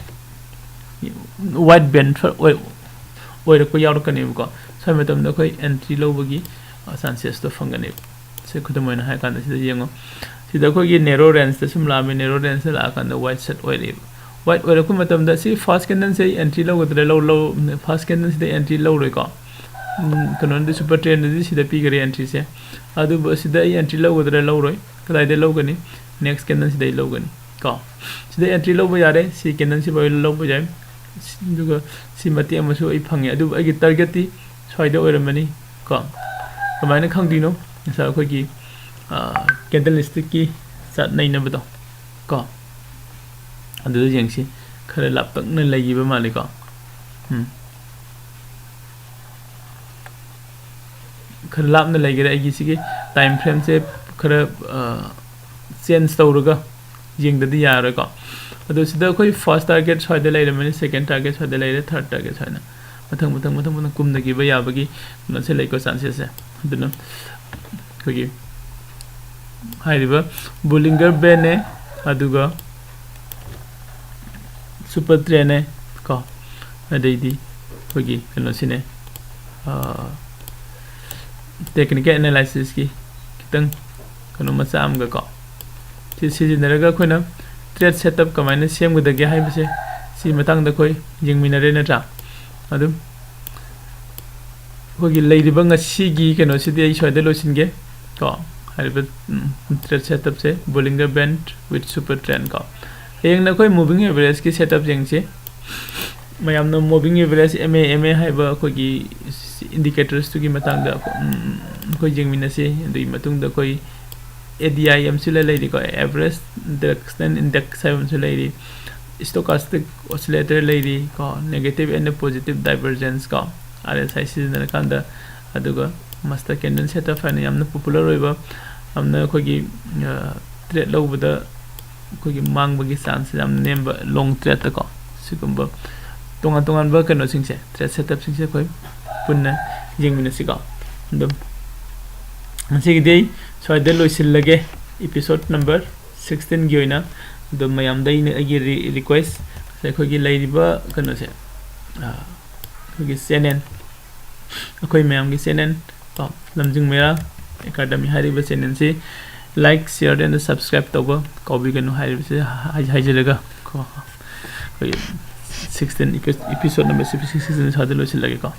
white band ꯐ-, ꯑꯣꯏ-, ꯑꯣꯏꯔꯛꯄ ꯌꯥꯎꯔꯛꯀꯅꯦꯕꯀꯣ꯫ ꯁ꯭ꯋꯥꯏ ꯃꯇꯝꯗ ꯑꯩꯈꯣꯏ entry ꯂꯧꯕꯒꯤ, ꯑ, chances ꯇꯣ ꯐꯪꯒꯅꯦꯕ꯫ ꯁꯦ ꯈꯨꯗꯝ ꯑꯣꯏꯅ ꯍꯥꯏꯔꯀꯥꯟꯗ ꯁꯤꯗ ꯌꯦꯡꯉꯣ꯫ ꯁꯤꯗ ꯑꯩꯈꯣꯏꯒꯤ narrow range ꯇ ꯁꯨꯝ ꯂꯥꯛꯑꯝꯃꯤ, narrow range ꯇ ꯂꯥꯛꯑꯀꯥꯟꯗ white set ꯑꯣꯏꯔꯛꯑꯦꯕ꯫ White ꯑꯣꯏꯔꯛꯄ ꯃꯇꯝꯗ ꯁꯤ first candle ꯁꯦ ꯑꯩ entry ꯂꯧꯒꯗ꯭ꯔꯥ? ꯂꯧ-, ꯂꯧ-, first candle ꯁꯤꯗ entry ꯂꯧꯔꯣꯏꯀꯣ꯫ ꯎꯝ, ꯀꯩꯅꯣꯗꯤ super trend ꯗꯗꯤ ꯁꯤꯗ ꯄꯤꯈꯔꯦ entry ꯁꯦ꯫ ꯑꯗꯨꯕꯨ ꯁꯤꯗ ꯑꯩ entry ꯂꯧꯒꯗ꯭ꯔꯥ? ꯂꯧꯔꯣꯏ꯫ ꯀꯗꯥꯏꯗ ꯂꯧꯒꯅꯤ? Next candle ꯁꯤꯗ ꯑꯩ ꯂꯧꯒꯅꯤ ꯀꯣ꯫ ꯁꯤꯗ entry ꯂꯧꯕ ꯌꯥꯔꯦ꯫ ꯁꯤ candle ꯁꯤ ꯐꯥꯎ ꯂꯧꯕ ꯌꯥꯏ꯫ ꯁꯤ-, ꯑꯗꯨꯒ ꯁꯤ ꯃꯇꯦꯛ ꯑꯃꯁꯨ ꯑꯩ ꯐꯪꯉꯦ꯫ ꯑꯗꯨꯕꯨ ꯑꯩꯒꯤ target ꯇꯤ ꯁ꯭ꯋꯥꯏꯗ ꯑꯣꯏꯔꯝꯃꯅꯤ ꯀꯣ꯫ ꯀꯃꯥꯏꯅ ꯈꯪꯗꯣꯏꯅꯣ? ꯉꯁꯥꯏ ꯑꯩꯈꯣꯏꯒꯤ, ꯑ, candlestick ꯀꯤ chart ꯅꯩꯅꯕꯗꯣ ꯀꯣ꯫ ꯑꯗꯨꯗ ꯌꯦꯡꯁꯤ꯫ ꯈꯔ ꯂꯥꯞꯇꯛꯅ ꯂꯩꯈꯤꯕ ꯃꯥꯜꯂꯤꯀꯣ꯫ ꯎꯝ꯫ ꯂꯥꯞꯅ ꯂꯩꯈꯔꯦ꯫ ꯑꯩꯒꯤ ꯁꯤꯒꯤ ꯇꯥꯏꯝ ꯐ꯭ꯔꯦꯝꯁꯦ ꯈꯔ ꯆꯦꯟꯖ ꯇꯧꯔꯒ ꯌꯦꯡꯗꯗꯤ ꯌꯥꯔꯣꯏꯀꯣ꯫ ꯑꯗꯣ ꯁꯤꯗ ꯑꯩꯈꯣꯏ ꯐꯥꯔꯁ ꯇꯥꯔꯒꯦꯠ ꯁ꯭ꯋꯥꯏꯗ ꯂꯩꯔꯝꯃꯅꯤ, ꯁꯦꯀꯦꯟ ꯇꯥꯔꯒꯦꯠ ꯁ꯭ꯋꯥꯏꯗ ꯂꯩꯔꯦ, ꯊꯥꯔꯠ ꯇꯥꯔꯒꯦꯠ ꯁ꯭ꯋꯥꯏꯗ ꯃꯊꯪ ꯃꯊꯪ ꯃꯊꯪ ꯃꯊꯪ ꯀꯨꯝꯅꯈꯤꯕ ꯌꯥꯕꯒꯤ ꯀꯩꯅꯣꯁꯦ ꯂꯩꯀꯣ, ꯆꯥꯟꯁꯦꯁꯁꯦ꯫ ꯑꯗꯨꯅ ꯑꯩꯈꯣꯏꯒꯤ ꯍꯥꯏꯔꯤꯕ ꯕꯣꯂꯤꯡꯒꯔ ꯕꯦꯟꯅꯦ, ꯑꯗꯨꯒ ꯁꯨꯄꯔ ꯇ꯭ꯔꯦꯟꯅꯦ ꯀꯣ, ꯑꯗꯩꯗꯤ ꯑꯩꯈꯣꯏꯒꯤ ꯀꯩꯅꯣꯁꯤꯅꯦ, ꯇꯦꯛꯅꯤꯀꯦꯜ ꯑꯦꯅꯥꯂꯥꯏꯁꯤꯁꯀꯤ ꯈꯤꯇꯪ ꯀꯩꯅꯣ ꯃꯆꯥ ꯑꯃꯒ ꯀꯣ, ꯁꯤ ꯁꯤꯖꯤꯟꯅꯔꯒ ꯑꯩꯈꯣꯏꯅ ꯇ꯭ꯔꯦꯠ ꯁꯦꯠꯑꯞ ꯀꯃꯥꯏꯅ ꯁꯦꯝꯒꯗꯒꯦ ꯍꯥꯏꯕꯁꯦ, ꯁꯤ ꯃꯇꯥꯡꯗ ꯑꯩꯈꯣꯏ ꯌꯦꯡꯃꯤꯟꯅꯔꯦ ꯅꯠꯇ꯭ꯔꯥ? ꯑꯗꯨꯝ ꯑꯩꯈꯣꯏꯒꯤ ꯂꯩꯔꯤꯕ ꯉꯁꯤꯒꯤ ꯀꯩꯅꯣꯁꯤꯗꯤ ꯑꯩ ꯁ꯭ꯋꯥꯏꯗ ꯂꯣꯏꯁꯤꯟꯒꯦ ꯀꯣ꯫ ꯍꯥꯏꯔꯤꯕ ꯇ꯭ꯔꯦꯠ ꯁꯦꯠꯑꯞꯁꯦ, Bollinger band with super trend ꯀꯣ꯫ ꯍꯌꯦꯡꯅ ꯑꯩꯈꯣꯏ ꯃꯨꯚꯤꯡ ꯑꯦꯚꯔꯦꯖꯀꯤ ꯁꯦꯠꯑꯞ ꯌꯦꯡꯁꯤ꯫ ꯃꯌꯥꯝꯅ moving average, M A M A ꯍꯥꯏꯕ ꯑꯩꯈꯣꯏꯒꯤ ꯏꯟꯗꯤꯀꯦꯇꯔꯁꯇꯨꯒꯤ ꯃꯇꯥꯡꯗ, ꯎꯝ, ꯑꯩꯈꯣꯏ ꯌꯦꯡꯃꯤꯟꯅꯁꯤ꯫ ꯑꯗꯨꯒꯤ ꯃꯇꯨꯡꯗ ꯑꯩꯈꯣꯏ ꯑꯦ ꯗꯤ ꯑꯥꯏ ꯑꯃꯁꯨ ꯂꯩ-, ꯂꯩꯔꯤꯀꯣ, ꯑꯦꯚꯔꯦꯖ ꯗꯥꯏꯔꯦꯛꯁꯅꯦꯜ ꯏꯟꯗꯦꯛꯁ ꯍꯥꯏꯕ ꯑꯃꯁꯨ ꯂꯩꯔꯤ, ꯁ꯭ꯇꯣꯀꯥꯁꯇꯤꯛ ꯑꯣꯁꯤꯂꯦꯇꯔ ꯂꯩꯔꯤ ꯀꯣ, ꯅꯦꯒꯦꯇꯤꯚ ꯑꯦꯟ ꯄꯣꯖꯤꯇꯤꯚ ꯗꯥꯏꯚꯔꯖꯦꯟꯁ ꯀꯣ, ꯑꯥꯔ ꯑꯦꯁ ꯑꯥꯏ ꯁꯤꯖꯤꯟꯅꯔꯀꯥꯟꯗ, ꯑꯗꯨꯒ ꯃꯁꯇꯔ ꯀꯦꯟꯗꯜ ꯁꯦꯠꯑꯞ ꯍꯥꯏꯅ ꯌꯥꯝꯅ ꯄꯣꯄꯨꯂꯔ ꯑꯣꯏꯕ, ꯌꯥꯝꯅ ꯑꯩꯈꯣꯏꯒꯤ, ꯑ, ꯇ꯭ꯔꯦꯠ ꯂꯧꯕꯗ ꯑꯩꯈꯣꯏꯒꯤ ꯃꯥꯡꯕꯒꯤ ꯆꯥꯟꯁ ꯌꯥꯝ ꯅꯦꯝꯕ ꯂꯣꯡ ꯇ꯭ꯔꯦꯠꯇꯀꯣ꯫ ꯁꯤꯒꯨꯝꯕ ꯇꯣꯉꯥꯟ ꯇꯣꯉꯥꯟꯕ ꯀꯩꯅꯣꯁꯤꯡꯁꯦ, ꯇ꯭ꯔꯦꯠ ꯁꯦꯠꯑꯞꯁꯤꯡꯁꯦ ꯑꯩꯈꯣꯏ ꯄꯨꯟꯅ ꯌꯦꯡꯃꯤꯟꯅꯁꯤꯀꯣ꯫ ꯑꯗꯨꯝ ꯉꯁꯤꯒꯤꯗꯤ ꯑꯩ ꯁ꯭ꯋꯥꯏꯗ ꯂꯣꯏꯁꯤꯜꯂꯒꯦ, ꯏꯄꯤꯁꯣꯠ ꯅꯝꯕꯔ ꯁꯤꯛꯁꯇꯤꯟꯒꯤ ꯑꯣꯏꯅ꯫ ꯑꯗꯣ ꯃꯌꯥꯝꯗ ꯑꯩꯅ ꯑꯩꯒꯤ ꯔꯤ-, ꯔꯤꯀ꯭ꯋꯦꯁ, ꯑꯩꯈꯣꯏꯒꯤ ꯂꯩꯔꯤꯕ ꯀꯩꯅꯣꯁꯦ, ꯑ, ꯑꯩꯈꯣꯏꯒꯤ ꯆꯦꯅꯦꯜ, ꯑꯩꯈꯣꯏ ꯃꯌꯥꯝꯒꯤ ꯆꯦꯅꯦꯜ ꯀꯣ, ꯂꯝꯖꯤꯡ ꯃꯩꯔꯥ ꯑꯦꯀꯥꯗꯃꯤ ꯍꯥꯏꯔꯤꯕ ꯆꯦꯅꯦꯜꯁꯤ ꯂꯥꯏꯛ, ꯁꯤꯌꯔ ꯑꯦꯟ ꯁꯕꯁꯀ꯭ꯔꯥꯏꯕ ꯇꯧꯕ ꯀꯥꯎꯕꯤꯒꯅꯨ ꯍꯥꯏꯔꯤꯕꯁꯤ ꯍꯥꯏ-, ꯍꯥꯏꯖꯔꯒ ꯀꯣ, ꯑꯩꯈꯣꯏꯒꯤ ꯁꯤꯛꯁꯇꯤꯟ, ꯏꯄꯤꯁꯣꯠ ꯅꯝꯕꯔ ꯁꯤꯛꯁꯇꯤꯟ ꯁ꯭ꯋꯥꯏꯗ ꯂꯣꯏꯁꯤꯜꯂꯒꯦꯀꯣ꯫